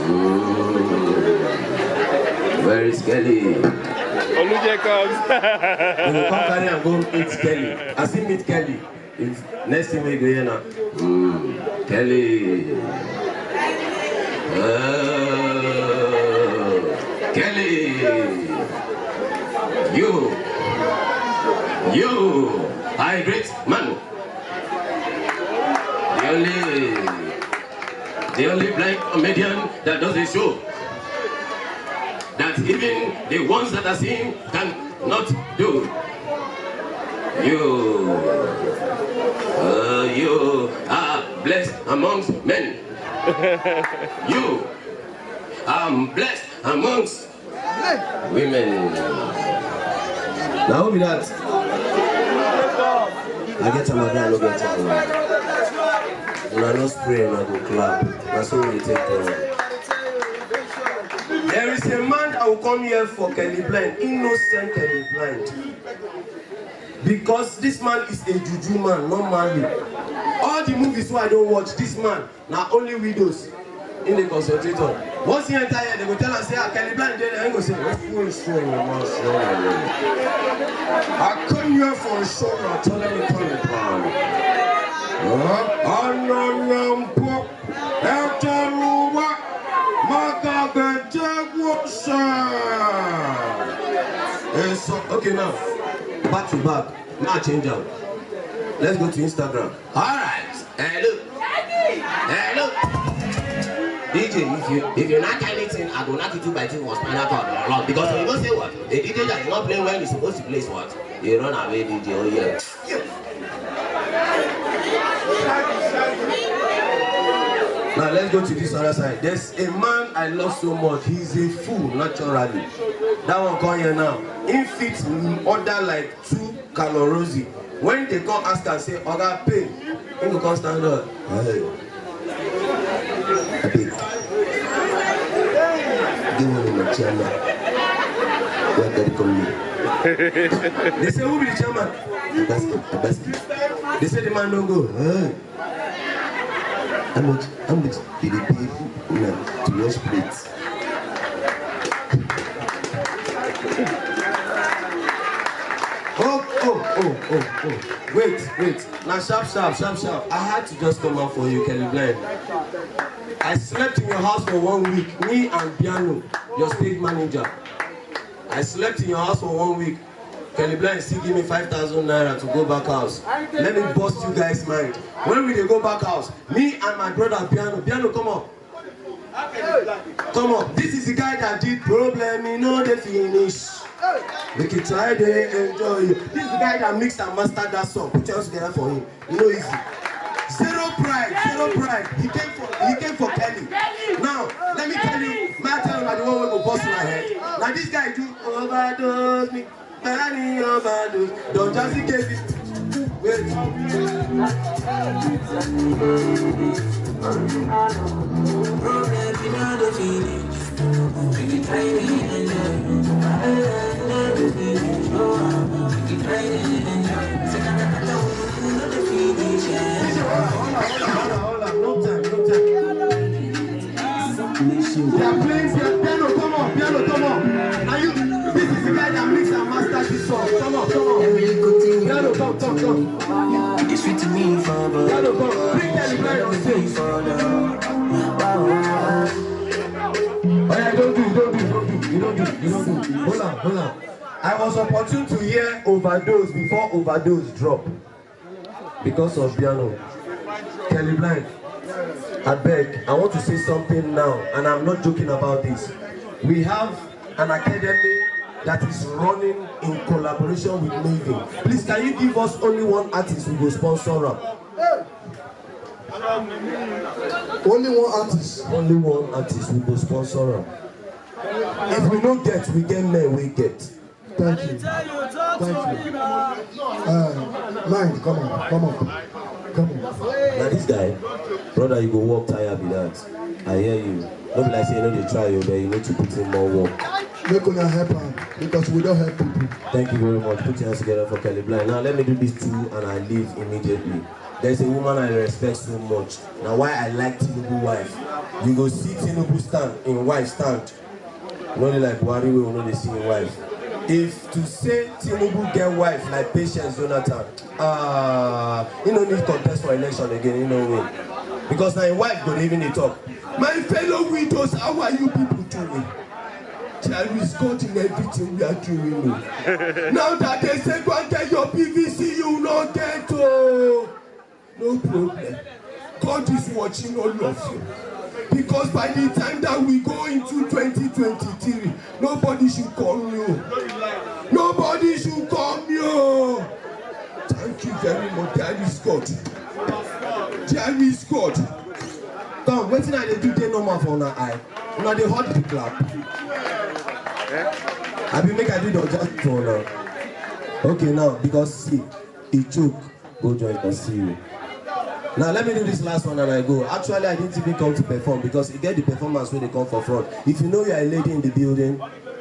Mm. Where is Kelly? Olu Jacobs. He go come carry am go meet Kelly. As he meet Kelly, if next thing we go hear na, mm, Kelly. Oh, Kelly. You. You. I great man. The only, the only black comedian that does a show that even the ones that are seeing cannot do. You, uh, you are blessed amongst men. You are blessed amongst women. Na who be that? I get am, abi I no get am? Una no spray, una go clap. Na so we dey take am. There is a man that will come here for Kelly Blind. Innocent Kelly Blind. Because this man is a juju man, normally. All the movies wey I don watch, this man, na only widows he dey concentrate on. Once he enter here, they go tell am say, "Ah, Kelly Blind dey there." He go say, "Who is showing the man showing the man? I come here for a show, na tell me Kelly Blind." Huh? Ananampo, Etaruwa, Magagejegwosha. Eh, so, okay, now, back to back. Now change am. Let's go to Instagram. All right. Hello. Hello. D J, if you, if you knock anything, I go knock you two by two for spinal cord or lung. Because you know say what? A D J that is not playing when he's supposed to play is what? You run away, D J. Oh yeah. Now let's go to this other side. There's a man I love so much. He's a fool naturally. That one come here now. He fit order like two calorosy. When they come ask am say, "Oga, pay," he go come stand up. Hey. Abeg. Give me my chairman. Where can you come here? They say, "Who be the chairman?" Abaski, Abaski. They say the man no go. Hey. How much, how much did they pay una to wash plates? Oh, oh, oh, oh, oh. Wait, wait. Now, sharp, sharp, sharp, sharp. I had to just come out for you, Kelly Blind. I slept in your house for one week. Me and Piano, your stage manager. I slept in your house for one week. Kelly Blind still give me five thousand naira to go back house. Let me burst you guys' mind. When we dey go back house, me and my brother Piano, Piano, come on. Come on. This is the guy that did Problem, he know the finish. We can try to enjoy you. This is the guy that mixed and mastered that song. Put your hands together for him. You know, easy. Zero pride, zero pride. He came for, he came for Kelly. Now, let me tell you, may I tell you, na the one wey go burst my head. Now this guy do overdose me, Kelly overdose. Don Jazzy gave it. Wait. No time, no time. They are playing piano. Piano, come on, piano, come on. Are you? This is the guy that mix and master this song. Come on, come on. Piano, come, come, come. It's sweet to me, Father. Piano, come. Bring that line on stage. Oh yeah, don't do, don't do, don't do, you don't do, you don't do. Hold on, hold on. I was opportune to hear overdose before overdose drop because of piano. Kelly Blind, I beg, I want to say something now, and I'm not joking about this. We have an academy that is running in collaboration with Maven. Please, can you give us only one artist we go sponsor am? Only one artist. Only one artist we go sponsor am. If we no get, we get men we get. Thank you. Thank you. Uh, mind, come on, come on, come on. Now this guy, brother, you go work tire be that. I hear you. No be like say you no dey try, you, but you need to put in more work. Make una help am, because we don't help people. Thank you very much. Put your hands together for Kelly Blind. Now let me do this two and I leave immediately. There's a woman I respect so much. Now why I like Tinubu wife. You go see Tinubu stand, in wife stand. No dey like Buhari wey we no dey see him wife. If to say Tinubu get wife like Patience Jonathan, ah, he no need contest for election again, he no win. Because na him wife go dey even dey talk. My fellow widows, how are you people doing? There is God in everything we are doing. Oh. Now that they say go and get your P V C, you no get oh. No problem. God is watching all of you. Because by the time that we go into twenty twenty-three, nobody should come you. Nobody should come you. Thank you very much. There is God. There is God. Come, wetin I dey do dey normal for una eye? Una dey hot to clap. Abi make I do the just for una. Okay now, because see, e choke. Go join us, see you. Now let me do this last one and I go. Actually, I didn't even come to perform because you get the performance when they come for front. If you know you are a lady in the building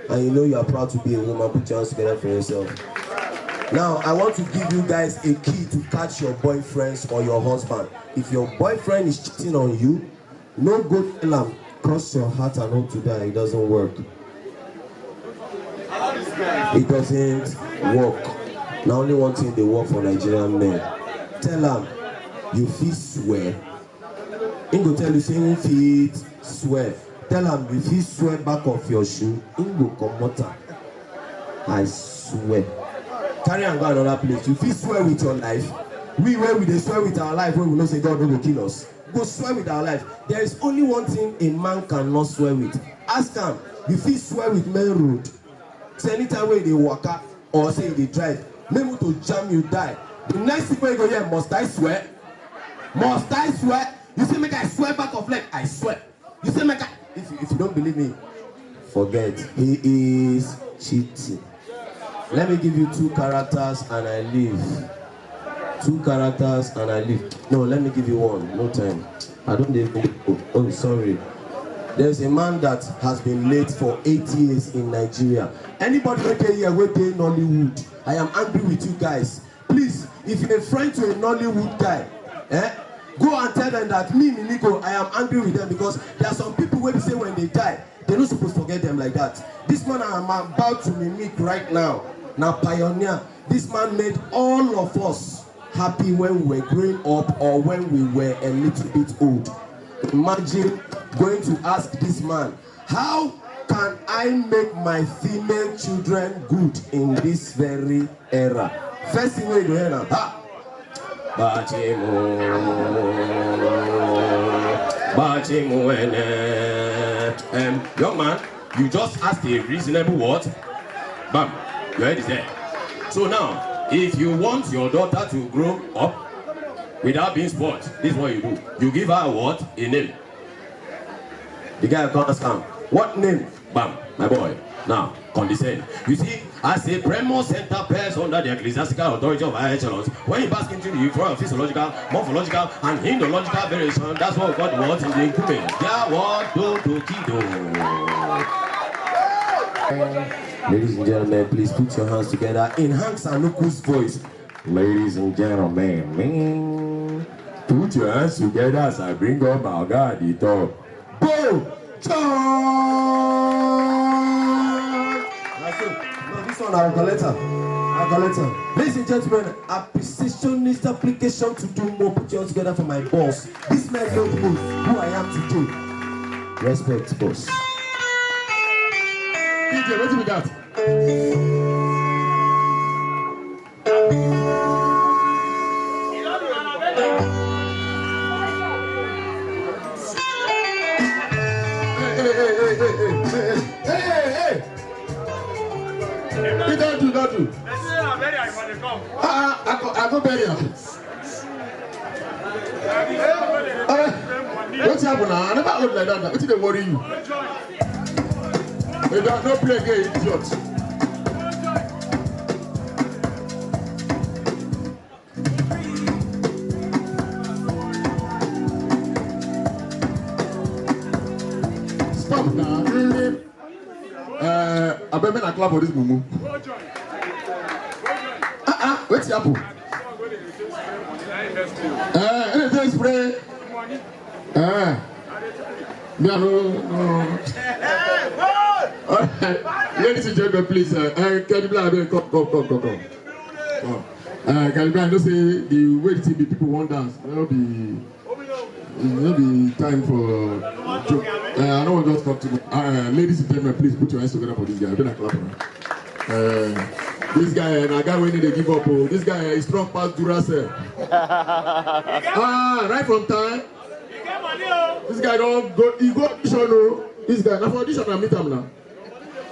and you know you are proud to be a woman, put your hands together for yourself. Now, I want to give you guys a key to catch your boyfriends or your husband. If your boyfriend is cheating on you, no go tell am, cross your heart and hope to die. It doesn't work. It doesn't work. Na only one thing dey work for Nigerian men. Tell am you fit swear. He go tell you say he fit swear. Tell am you fit swear back of your shoe. He go comot am. I swear. Carry am go another place. You fit swear with your life. We wey we dey swear with our life wey we know say God no go kill us. Go swear with our life. There is only one thing a man cannot swear with. Ask am, you fit swear with main road? Say anytime wey you dey waka or say you dey drive, make motor jam you die. The next thing wey you go hear, must I swear? Must I swear? You say make I swear back of leg, I swear. You say make I, if, if you don't believe me, forget. He is cheating. Let me give you two characters and I leave. Two characters and I leave. No, let me give you one. No time. I don't even. Oh, sorry. There's a man that has been late for eight years in Nigeria. Anybody wey dey here wey dey Nollywood, I am angry with you guys. Please, if you're a friend to a Nollywood guy, eh, go and tell them that me, Mimiko, I am angry with them because there are some people wey be say when they die, they no suppose forget them like that. This man I am about to mimic right now, na pioneer. This man made all of us happy when we were growing up or when we were a little bit old. Imagine going to ask this man, how can I make my female children good in this very era? First thing wey you go hear na, ha! Bachimu, Bachimu, ene. Um, young man, you just asked a reasonable what? Bam, your head is there. So now, if you want your daughter to grow up without being spoiled, this is what you do. You give her what? A name. The guy come ask am, what name? Bam, my boy. Now, condescend. You see, as a primus center person under the ecclesiastical authority of high echelons, when you pass into the forum of physiological, morphological, and hindological variation, that's what we call the word in the incumbent. Yeah, what? Do, do, kido. Ladies and gentlemen, please put your hands together in Hanks Anuku's voice. Ladies and gentlemen, put your hands together as I bring up my guy at the top. Bo John! That's it. No, this one I'll collect her. I'll collect her. Ladies and gentlemen, appreciation is application to do more. Put your hands together for my boss. This man knows who I am today. Respect, boss. D J, wetin be that? Hey, hey, hey, hey, hey, hey, hey, hey, hey. He don't do, don't do. Ah, I go, I go bury am. Eh, wetin happen na? I never old like that na. Wetin dey worry you? Hey, don't, no play again, idiot. Stop na. Uh, abeg, make I clap for this mumu. Ah, ah, wetin happen? Uh, anything spray? Uh, me, I no, no. All right. Ladies and gentlemen, please, uh, uh, Kenny Black, abeg, come, come, come, come, come. Come. Uh, Kenny Black, I know say the way the thing be, people wan dance. No be, no be time for joke. Uh, I don't want to talk too much. Uh, ladies and gentlemen, please put your hands together for this guy. Abeg, clap for him. Uh, this guy, uh, na guy wey no dey give up. Oh. This guy, uh, is strong pass Duracell. Ah, right from time. This guy don go, he go audition o. This guy, na for audition I meet am now.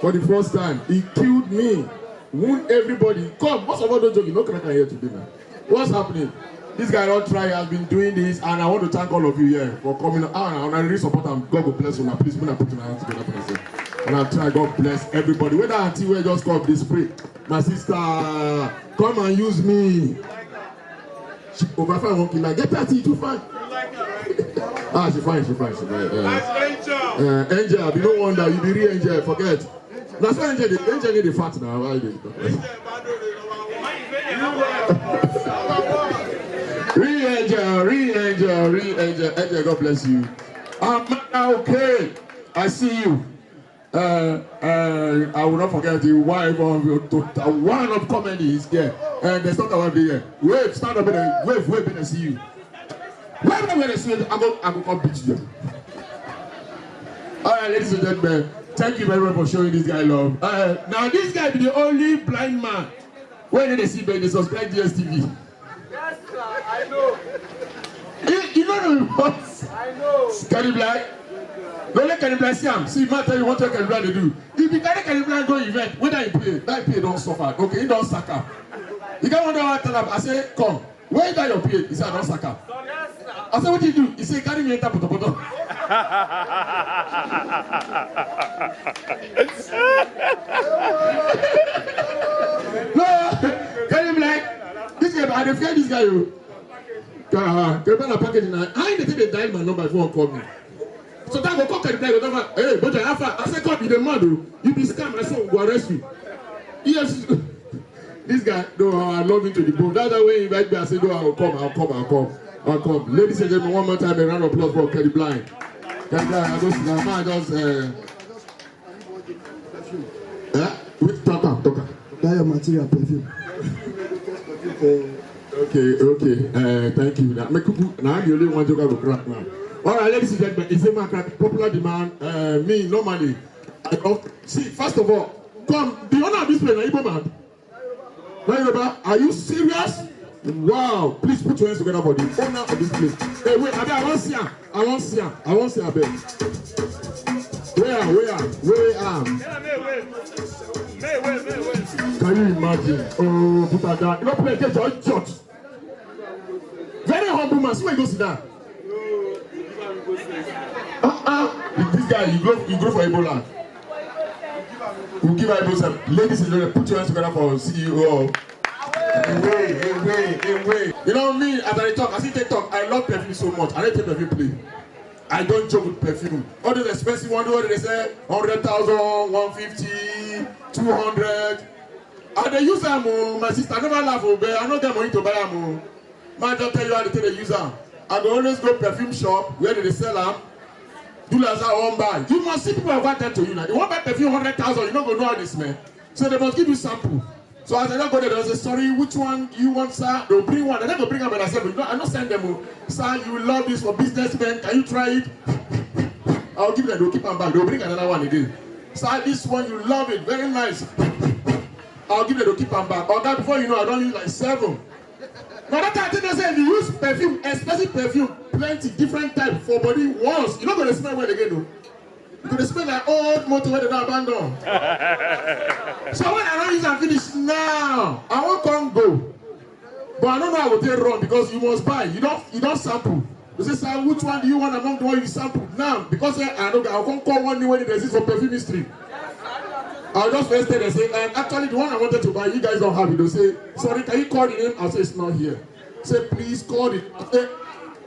For the first time, he killed me, wound everybody. Come, most of all those jokes, you no crack am here today now. What's happening? This guy don try, has been doing this, and I want to thank all of you here for coming out. And I really support am. God go bless una. Please, una put una hands together for myself. And I try, God bless everybody. Whether auntie wey just come dey spray, my sister, come and use me. She over fine one killer. Get that thing too fine. Ah, she fine, she fine, she fine. Uh, uh, angel, be no wonder you be real angel. Forget. That's why angel, the angel need the fat now. Why dey? Real angel, real angel, real angel, angel. God bless you. Amanda, okay. I see you. Uh, uh, I will not forget the wife of to, uh, one of comedy is there. And there's not about there. Wave, stand up and wave, wave and see you. Wave and see you. I'm gonna, I'm gonna come beat you. All right, ladies and gentlemen, thank you very much for showing this guy love. Uh, now this guy be the only blind man wey dey see, but dey subscribe D S T V. Yes, sir, I know. You, you don't know what? I know. Kenny Black? No, let Kenny Black see am. See, man tell you what Kenny Black dey do. If you carry Kenny Black go event, whether he pay, that pay don suffer. Okay, he don sack am. He get one day I tell am, I say, come. Where that your pay? He say, I don sack am. I say, what you do? He say, carry me enter potopoto. I dey fear this guy o. Ah, Kebala package na. How you dey take dey dial my number if you wan call me? So that go call Kebala, go talk, "Hey, Boja, how far?" I say, "Come, you dey mad o. You be scam. I say, we go arrest you." Yes. This guy, no, I love him to the bone. That's why when he invite me, I say, "No, I'll come, I'll come, I'll come, I'll come." Ladies and gentlemen, one more time, a round of applause for Kelly Blind. Kelly Blind, I just, now, man, just, uh, eh? Wait, talk am, talk am. That your material perfume. Okay, okay. Uh, thank you. Now, make people, now I'm the only one joker go crack now. All right, ladies and gentlemen, it's a man crack. Popular demand. Uh, me, normally, I don't see. First of all, come, the owner of this place, na Igbo man. Na Yoruba, are you serious? Wow, please put your hands together for the owner of this place. Hey, wait, abi, I wan see am. I wan see am. I wan see am, abeg. Where, where, where am? Can you imagine? Oh, put am down. You no play against your church. Very humble man. See where you go sit down. Uh-uh. This guy, you grow, you grow for Ebola. We give her Ebola. Ladies and gentlemen, put your hands together for C E O. Away, away, away. You know me, as I talk, as he take talk, I love perfume so much. I don't take perfume play. I don't joke with perfume. All those expensive ones, what they say, hundred thousand, one fifty, two hundred. I dey use am o, my sister, never laugh o, but I no get money to buy am o. Man just tell you how the thing dey use am. I go always go perfume shop where they dey sell am. Do like say I wan buy. You must see people have attend to you now. You wan buy perfume hundred thousand, you no go know how they smell. So they must give you sample. So as I don go there, they say, "Sorry, which one do you want, sir?" They will bring one. They no go bring am by themselves. You know, I no send them o. "Sir, you will love this for businessmen. Can you try it?" I'll give them. They'll keep am back. They'll bring another one again. "Sir, this one, you love it. Very nice." I'll give them. They'll keep am back. Oga, before you know, I don use like seven. Na that time I take know say if you use perfume, expensive perfume, plenty different type for body once, you no go dey smell well again o. You go dey smell like old motor wey dem don abandon. So when I don use am finish now, I wan come go. But I no know how I go take run because you must buy. You don, you don sample. You say, "Sir, which one do you want among the one you sample?" Now, because, eh, I no go, I go come call one new wey dey exist for perfume history. I'll just first tell them say, "Um, actually, the one I wanted to buy, you guys don't have it." They'll say, "Sorry, can you call the name?" I'll say, "It's not here." Say, "Please call it." I say,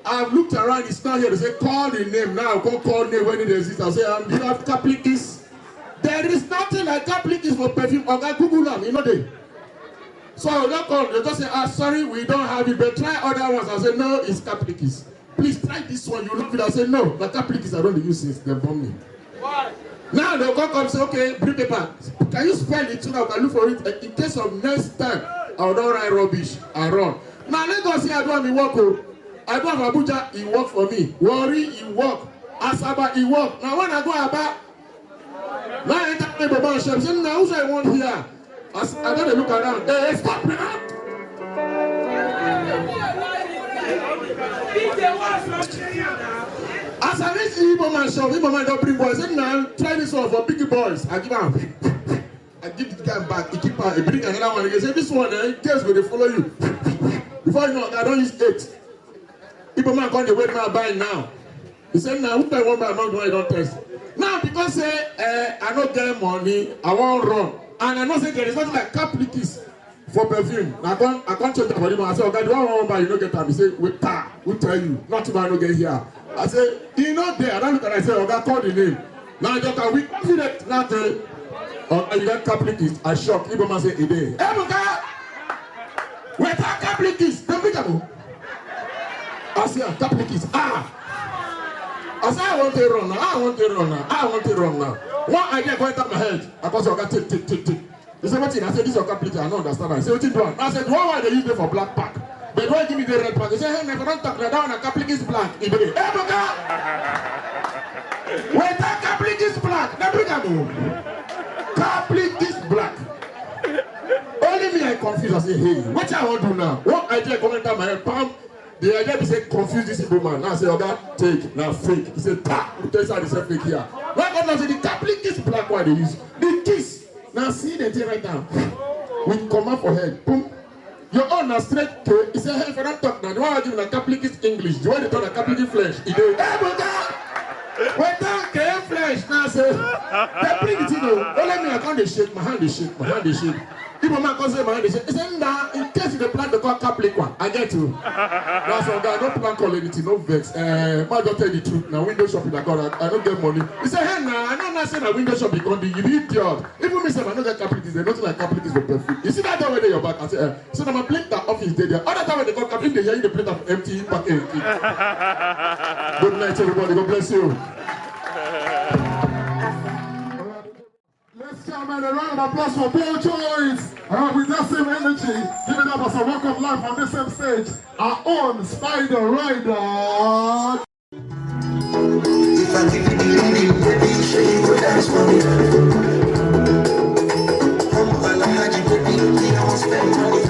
"I've looked around, it's not here." They say, "Call the name." Now I come call name wey dey exist. I say, "Um, do you have Caplikis?" There is nothing like Caplikis for perfume. Oga, Google am, you know dey. So I will not call. They just say, "Ah, sorry, we don't have it, but try other ones." I say, "No, it's Caplikis. Please try this one. You love it." I say, "No, na Caplikis I don dey use since dem born me." Now they'll come, come say, "Okay, bring paper. Can you spell it so that I can look for it? Eh, in case of next time, I will not write rubbish and run." Now Lagos here, I do am, e work o. I do am for Abuja, e work for me. Warri, e work. Asaba, e work. Now when I go Aba, now I enter the Baba shop. Say, "Now who I want here?" As I don dey look around, eh, stop now. As I reach the Igbo man shop, Igbo man don bring boys. Say, "Now try this one for big boys." I give am. I give the guy back. He keep am. He bring another one. He say, "This one, eh, girls go dey follow you." Before you know, I don use eight. Igbo man come dey wait, man buy now. He say, "Now who I wan buy among the one I don test?" Now because say, eh, I no get money, I wan run. And I know say there is nothing like Caplikis for perfume. I come, I come change the body man. I say, "Oga, the one I wan buy, you no get am." He say, "Wait, ah, who tell you? Nothing I no get here." I say, "E no dey." I don look at am, I say, "Oga, call the name." Now I just can we confident now say, "Oga, you get Caplikis?" I shock. Igbo man say, "E dey." "Ebuka, without Caplikis, dem bring am o." I say, "Ah, Caplikis, ah." I say, "I wan take run now. I wan take run now. I wan take run now." One idea go enter my head. I come say, "Oga, take, take, take, take." He say, "Wetin?" I say, "This your Caplikis, I no understand." I say, "Wetin do am?" I say, "The one wey I dey use dey for black pack. But the one give me the red pack." He say, "Hey, my friend, talk na that one na Caplikis black." He dey, "Ebuka, without Caplikis black, na bring am o." Caplikis black. Only me I confuse. I say, "Hey, wetin I wan do now?" One idea come enter my head, pam. The idea be say confuse this Igbo man. Now I say, "Oga, take, na fake." He say, "Ta, who tell you say I dey sell fake here?" Now come now say the Caplikis black one dey use. The kiss. Now see the thing right now. We come out for head. Boom. Your own na straight K. He say, "Hey, if I don talk now, the one I give na Caplikis English. The one they talk na Caplikis French." He dey, "Hey, Boga! Without K French." Now I say, "They bring it, you know." Only me, I come dey shake. My hand dey shake. My hand dey shake. People man come say my head dey shake. He say, "Nah, in case you dey plan to call Capricorn, I get you." That's why I no plan call anything, no vex. Eh, man, just tell the truth. Now window shopping, I got, I, I don't get money. He say, "Hey, nah, I know not say na window shopping come do. You be idiot. Even me say I no get Capricorn. There's nothing like Capricorn for perfume. You see that door wey dey your back?" I say, "Eh." So now my blink that office dey there. Other time when they call Capricorn, they hear you dey blink that empty back empty. Good night, everybody. God bless you. Let's come and a round of applause for Paul Joyce. All right, with that same energy, give it up as a walk of life on this same stage. Our own Spider Rider. If I give you the rhythm, baby, you say you go dance for me. Come on, Alhaji, baby, me, I won't spend money.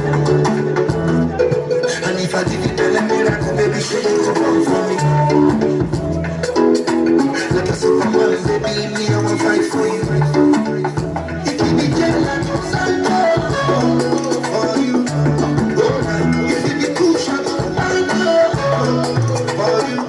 And if I give you the miracle, baby, say you go come for me. Like a superman, baby, me, I won't fight for you. If you be jealous, for you. Oh, now, if you be cool, shut up, for you.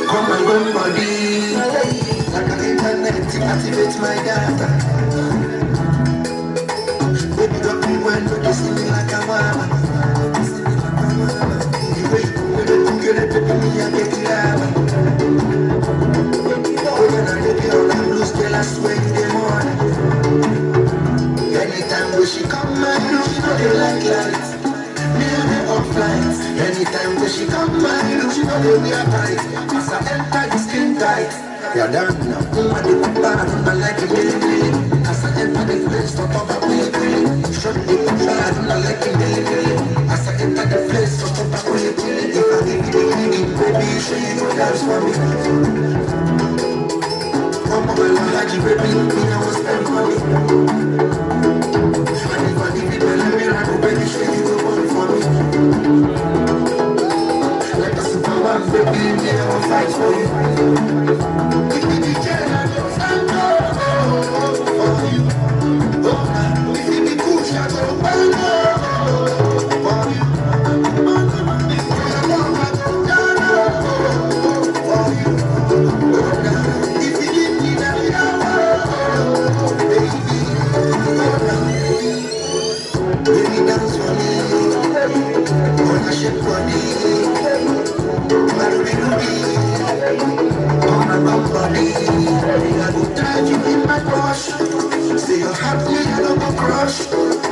Come and go body. Like an internet, activate my data. Baby, don't be when you see me like a mama. The way you move, you look, you look, baby, me, I get it, lava. Oh, when I look, you all, I'm loose, girl, I swear you the morning. Anytime when she come, my room, she know they like lights. Me, I dey off lights. Anytime when she come, my room, she know they wear tight. As I enter the skin tight. You're done now. Woman, they put bad on my life, you really, really. As I enter the place, talk about me, really. Shut the put bad on my life, you really, really. As I enter the place, talk about me, really. If I give you the ring, baby, you say you go dance for me. Come on, my Alhaji, baby, me, I won't spend money. And if I give you the miracle, baby, say you go born for me. Like a superman, baby, me, I will fight for you. If you be jealous, I go stand up for you. Oh, if you be cool, I go stand up for you. For you. Oh, if you give me that power, baby, oh, baby, dance for me. Wanna shake body. Baby, baby, on my bum body. I go drive you in my Porsche. Say you're happy, I don't go crush.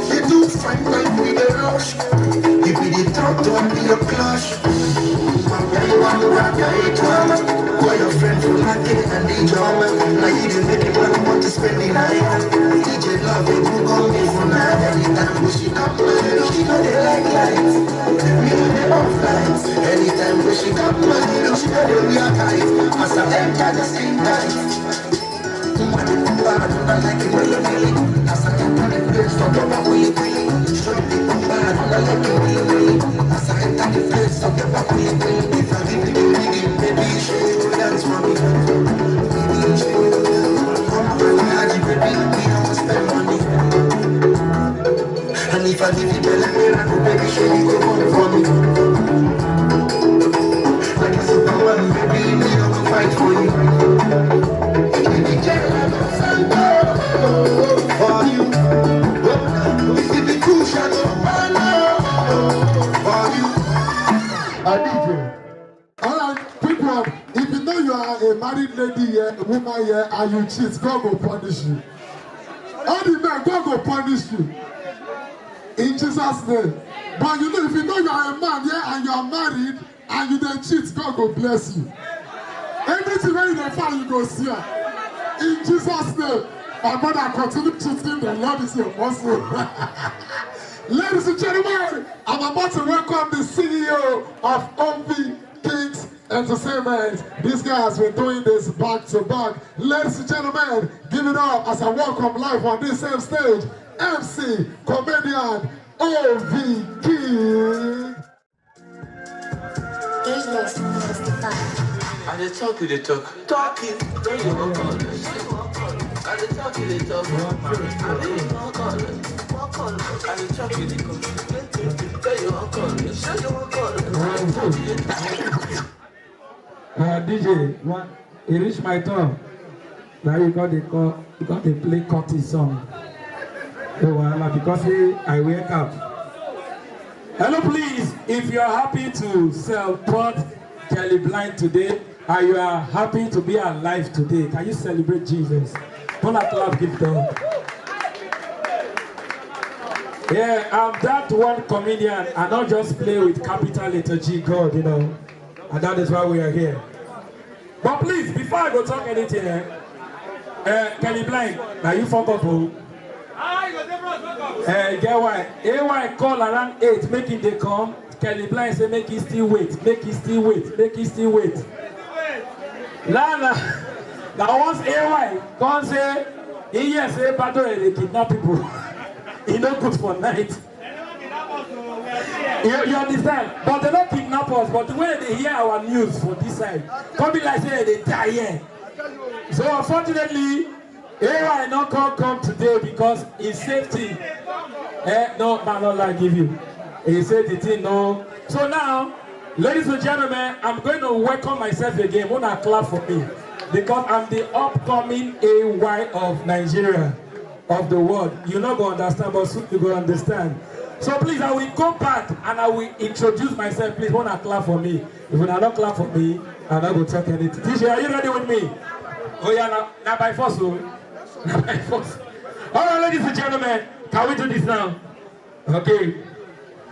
You do fine like we the rush. You be the top to be your crush. One day, one rock, I drama. Call your friend for my day and the drama. Now you dey make a man want to spend the night. D J love it, who gon' me for night? Anytime when she come, my lady, she know they like lights. Me know they off lights. Anytime when she come, my lady, she know they wear tight. As I enter the same night. Woman, they put bad on the like it, really, really. As I enter the place, talk about really, really. Show me put bad on the like it, really, really. As I enter the place, talk about really, really. If I give you the rhythm, baby, you show you go dance for me. Baby, you show you go dance for me. Come on, Alhaji, baby, me, I won't spend money. And if I give you the miracle, baby, show you go born for me. Like a superman, baby, me, I will fight for you. If you be jealous, I go stand up for you. Oh, if you be cool, I go stand up for you. Adije. All right, quick one. If you know you are a married lady here, a woman here, and you cheat, God go punish you. All the men, God go punish you. In Jesus' name. But you know, if you know you are a man here and you are married and you dey cheat, God go bless you. Everything wey you dey find, you go see am. In Jesus' name. My brother, continue cheating. The Lord is your muscle. Ladies and gentlemen, I'm about to welcome the C E O of O V Kings Entertainment. This guy has been doing this back to back. Ladies and gentlemen, give it up as I welcome live on this same stage, M C, comedian, O V King. Ageless Master. I dey talk, you dey talk. Talking, tell you what call. I dey talk, you dey talk. I dey talk, you dey talk. I dey talk, you dey talk. Tell you what call. Say you what call. I dey talk, you dey talk. Uh, D J, one, e reach my turn. Now you got the call, you got to play Cutty song. Oh, wahala, because he, I wake up. Hello, please. If you are happy to support Kelly Blind today, and you are happy to be alive today, can you celebrate Jesus? Don't clap, give God. Yeah, I'm that one comedian. I don't just play with capital letter G, God, you know. And that is why we are here. But please, before I go talk anything, eh, eh, Kelly Blind, now you fuck up, oh. Eh, get why? A Y call around eight, make him dey come. Kelly Blind say make he still wait, make he still wait, make he still wait. Now, now, now once A Y come say, he hear say Badore dey kidnap people. He no good for night. You, you understand? But they don't kidnap us, but the way they hear our news for this side, come be like say they die here. So unfortunately, A Y not come come today because his safety. Eh, no, man, not lie give you. He said the thing, no. So now, ladies and gentlemen, I'm going to welcome myself again. Wanna clap for me because I'm the upcoming A Y of Nigeria, of the world. You no go understand, but soon you go understand. So please, I will go back and I will introduce myself. Please, wanna clap for me. If you not clap for me, I not go talk anything. D J, are you ready with me? Oh yeah, now, now by force, oh. Now by force. All right, ladies and gentlemen, can we do this now? Okay.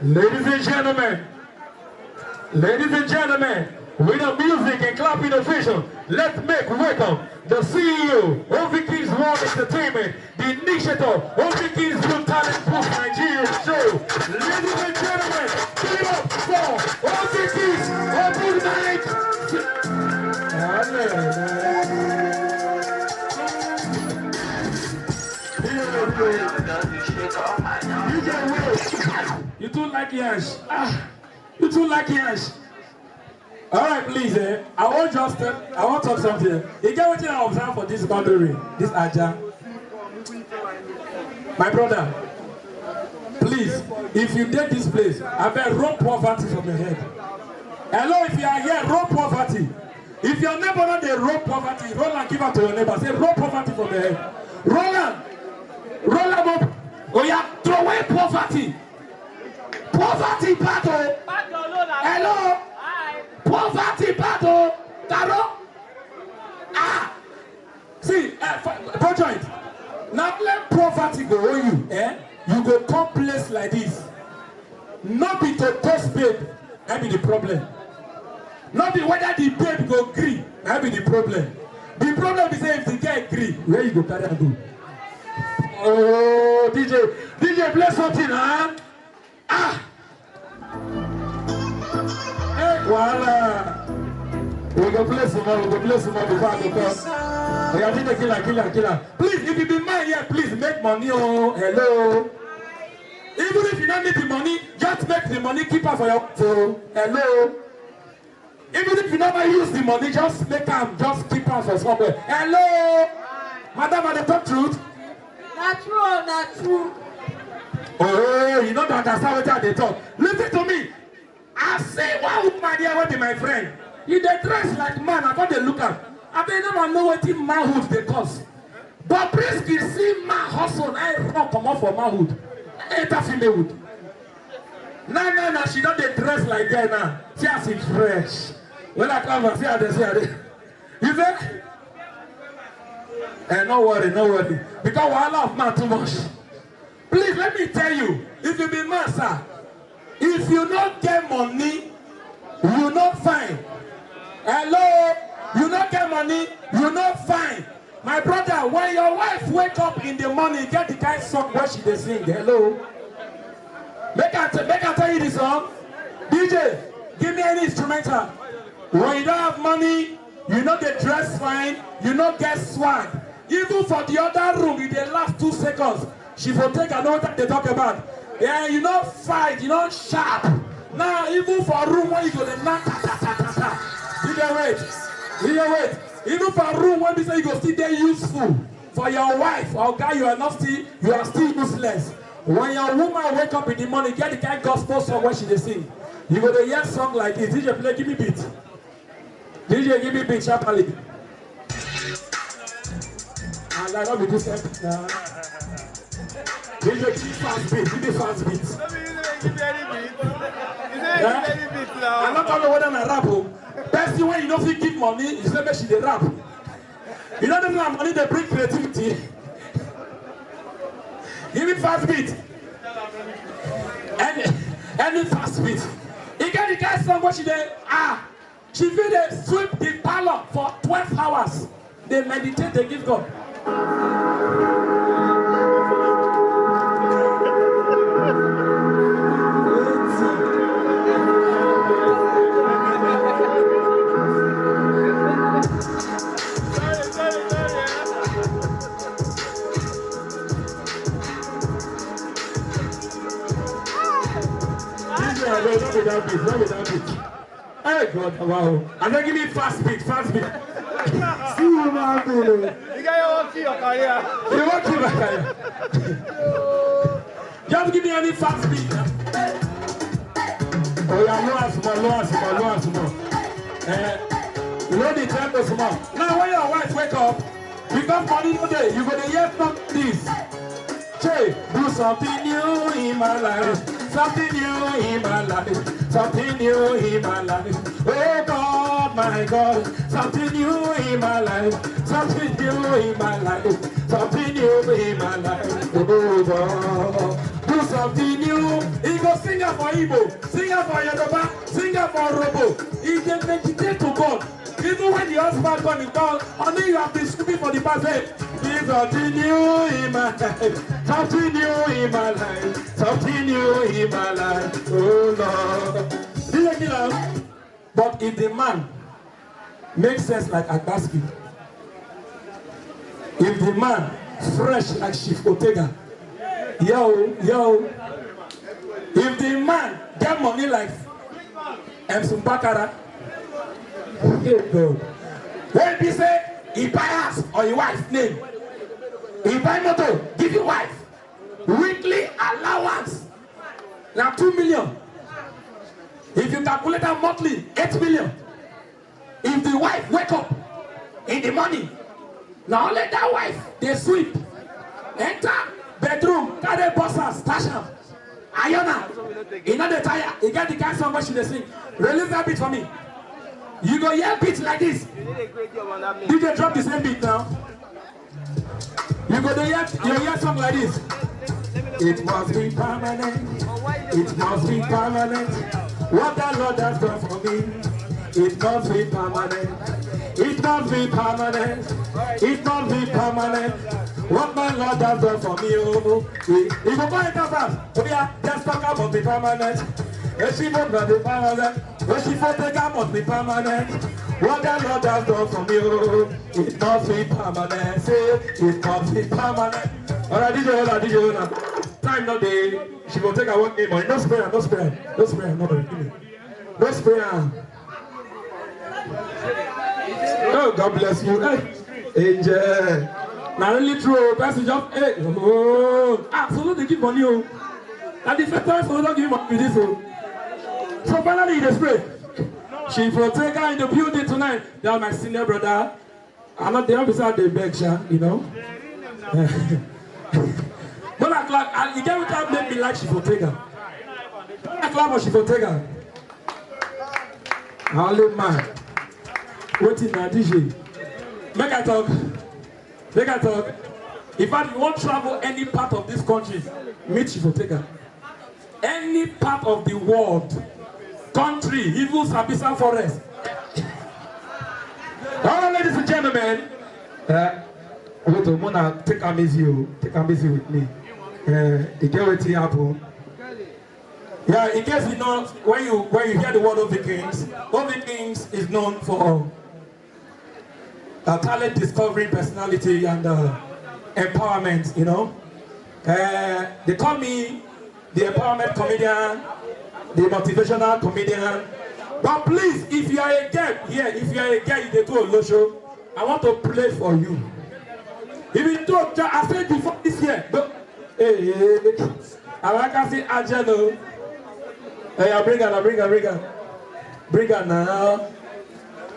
Ladies and gentlemen, ladies and gentlemen, with the music and clapping official, let's make welcome the C E O of the Kings World Entertainment, the initiator of the Kings Blue Talent Boost Nigeria show. Ladies and gentlemen, give it up for O T Kings, Open Mic. You too like yash. Ah, you too like yash. All right, please. Eh? I want just, uh, I want talk something. You get what I observe for this boundary, this Aja. My brother, please, if you date this place, I bet roll poverty from your head. Hello, if you are here, roll poverty. If your neighbor not dey roll poverty, roll and give it to your neighbor. Say roll poverty from your head. Roll am, roll am up. Oh yeah, throw away poverty. Poverty battle. Hello. Poverty battle. Taro. Ah. See, eh, for, for joint. Now let poverty go on you. Eh? You go come place like this. Not be to toast babe. That be the problem. Not be whether the babe go gree. That be the problem. The problem is if the girl gree, where you go carry am go? Oh, D J, D J, play something, huh? Ah! Hey, wahala. We go play some more, we go play some more before I go come. We are doing the killer, killer, killer. Please, if you be mine here, please make money, oh, hello. Even if you don't need the money, just make the money keep am for your phone. Hello. Even if you never use the money, just make am, just keep am for somewhere. Hello. Madam, I dey talk truth. Na true, na true. Oh, you no dey understand wetin I dey talk. Listen to me. I see one woman here wey be my friend. He dey dress like man, I come dey look am. I be never know wetin manhood dey cause. Bobrisky see man hustle, I run comot for manhood. I enter femalehood. Now, now, now, she don dey dress like girl now. See as she fresh. When I come back, see how they, see how they. You say? Eh, no worry, no worry. Because wahala of man too much. Please let me tell you, if you be man, sir, if you no get money, you no fine. Hello, you no get money, you no fine. My brother, when your wife wake up in the morning, get the kind song where she dey sing. Hello, make I t- make I tell you the song. D J, give me any instrumental. When you don't have money, you no dey dress fine, you no get swag. Even for the other room, you dey last two seconds. She for take another time they talk about. Yeah, you no fight, you no sharp. Now, even for room where you go, dey knock, ta, ta, ta, ta, ta. You dey wait. Here, wait. Even for a room when we say you go still dey useful for your wife or guy, you are not still, you are still useless. When your woman wake up in the morning, get the kind gospel song when she dey sing. You go dey hear song like this. D J play, give me beat. D J, give me beat sharply. And I don't be this type now. D J, give me fast beat, give me fast beat. Let me give you any beat. You say you give any beat now. I don't know whether na rap o. Person when you no fit give money, you say make she dey rap. You know the money dey bring creativity. Give me fast beat. Any, any fast beat. E get the kind song wey she dey, ah, she fit dey sweep the parlor for twelve hours. Dey meditate, dey give God. Hey, God, wow. And then give me fast beat, fast beat. See you, man, baby. You guys want to kill your career. You want to kill my career. Just give me any fast beat. Oh, yeah, low as more, low as more, low as more. Eh, low the tempo small. Now, when your wife wake up, because money no dey, you go dey hear something this. Che, do something new in my life, something new in my life, something new in my life. Oh God, my God, something new in my life, something new in my life, something new in my life. Oh God, do something new. He go sing am for Igbo, sing am for Yoruba, sing am for Urhobo. He dey meditate to God. Even when the husband come, he call, only you have been sleeping for the past. Hey, please something new in my life, something new in my life, something new in my life. Oh Lord. Did you kill him? But if the man makes sense like Agbaski, if the man fresh like Chief Otega, yo, yo, if the man get money like M C Bakara, hey God. When he say he buy house on your wife's name, he buy motor, give your wife weekly allowance na two million. If you calculate am monthly, eight million. If the wife wake up in the morning, na only that wife dey sweep, enter bedroom, carry boxers, stash am, iron am. E no dey tire. E get the kind song wey she dey sing. Release that beat for me. You go hear beat like this. D J, drop the same beat now. You go dey hear, you hear song like this. It must be permanent. It must be permanent. What the Lord has done for me, it must be permanent. It must be permanent. It must be permanent. What my Lord has done for me, oh, he, he go buy that house. Oh yeah, just talk about the permanent. If she not be permanent, if she for take out must be permanent. What the Lord has done for me, oh, it must be permanent. Say, it must be permanent. All right, D J, hold on, D J, hold on. Time not dey. She go take her one game, but no spray am, no spray am, no spray am, no spray am. No spray am. Oh, God bless you. Hey, Angel. Na only true person just, hey, oh. Ah, so no dey give money, oh. Na the first time so no give money be this, oh. So finally, he dey spray. She for take her in the building tonight. That my senior brother. I no dey, be say I dey beg, sha, you know. But I clap, and e get wetin make me like Chief Otega. I clap for Chief Otega. Holy man. Wetin na D J? Make I talk. Make I talk. In fact, you wan travel any part of this country, meet Chief Otega. Any part of the world, country, even Sambisa forest. All right, ladies and gentlemen, uh, wait a moment, take am easy, oh, take am easy with me. Uh, you get wetin happen? Yeah, in case you know, when you, when you hear the word Ovi Kings, Ovi Kings is known for uh, talent discovery, personality, and uh, empowerment, you know. Uh, they call me the empowerment comedian, the motivational comedian, But please, if you are a girl here, if you are a girl, you dey do olosho, I want to play for you. If you do, I said before this year, no, hey, hey, hey. Amaka say Angelo. Hey, I bring her, I bring her, bring her. Bring her now.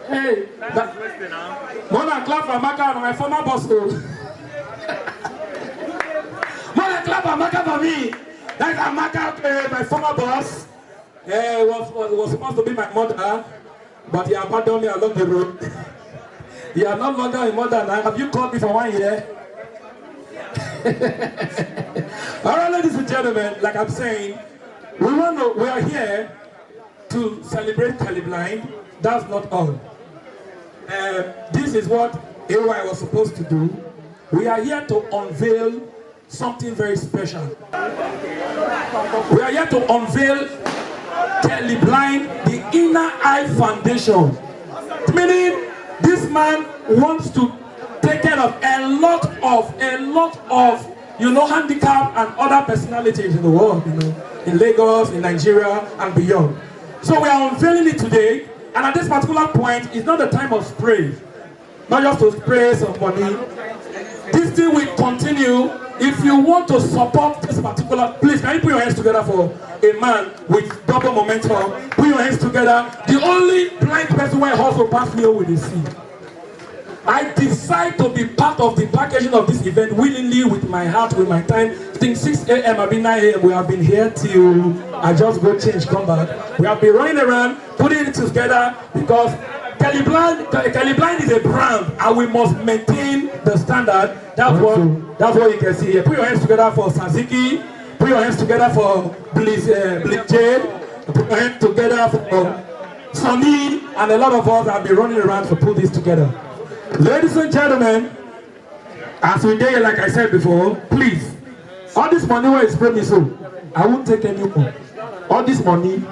Hey, that, wanna clap for Amaka, my former boss. Oh. Wanna clap for Amaka for me. That's Amaka, uh, my former boss. Eh, was, was, was supposed to be my mother, but he abandoned me along the road. You are no longer a mother now. Have you called me for one year? All right, ladies and gentlemen, like I'm saying, we want to, we are here to celebrate Kelly Blind. That's not all. Uh, this is what A Y was supposed to do. We are here to unveil something very special. We are here to unveil Kelly Blind, the Inner Eye Foundation. Meaning, this man wants to take care of a lot of, a lot of, you know, handicap and other personalities in the world, you know, in Lagos, in Nigeria, and beyond. So we are unveiling it today, and at this particular point, it's not the time of spray. Not just to spray some money. This thing will continue. If you want to support this particular, please, can you put your hands together for a man with double momentum? Put your hands together. The only blind person where hustle pass me with the sea. I decide to be part of the packaging of this event willingly with my heart, with my time. I think six a.m., I've been nine a.m., we have been here till I just go change, come back. We have been running around, putting it together because Kelly Blind, Kelly Blind is a brand, and we must maintain the standard. That's what, that's what you can see here. Put your hands together for Saziki. Put your hands together for Bliss, uh, Bliss Jade. Put your hands together for Sonny, and a lot of us have been running around to put this together. Ladies and gentlemen, as we dey, like I said before, please, all this money where is spray me so, I won't take any more. All this money,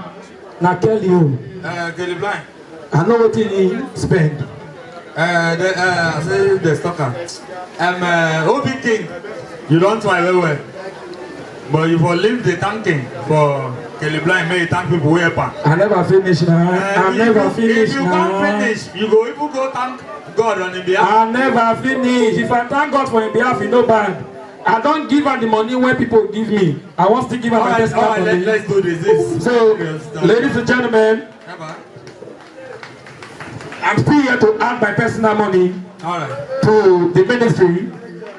na Kelly o. Uh, Kelly Blind. I know what he spend. Uh, the, uh, I say the stalker. Um, uh, O B King, you don't try well well. But you for leave the thanking for Kelly Blind, may you thank people where pa. I never finish now. Uh, I if never you, finish if you now. Can't finish, you go even go thank God on his behalf. I never finish. If I thank God for his behalf, you know bad. I don't give her the money when people give me. I want to give her all my right, personal all right, money. Let, let's do this. This so, ladies and gentlemen, I'm still here to add my personal money to the ministry.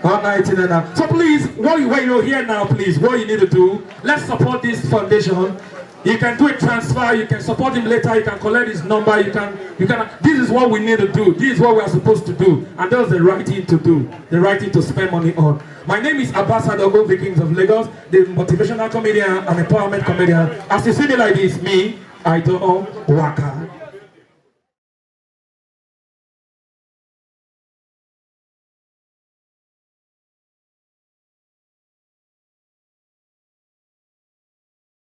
All night in and out. So please, what you, when you're here now, please, what you need to do, let's support this foundation. You can do a transfer, you can support him later, you can collect his number, you can, you can. This is what we need to do. This is what we are supposed to do, and that's the right thing to do, the right thing to spend money on. My name is Ambassador Ovi Kings of Lagos, the motivational comedian and empowerment comedian. As you see me like this, me, I don't waka.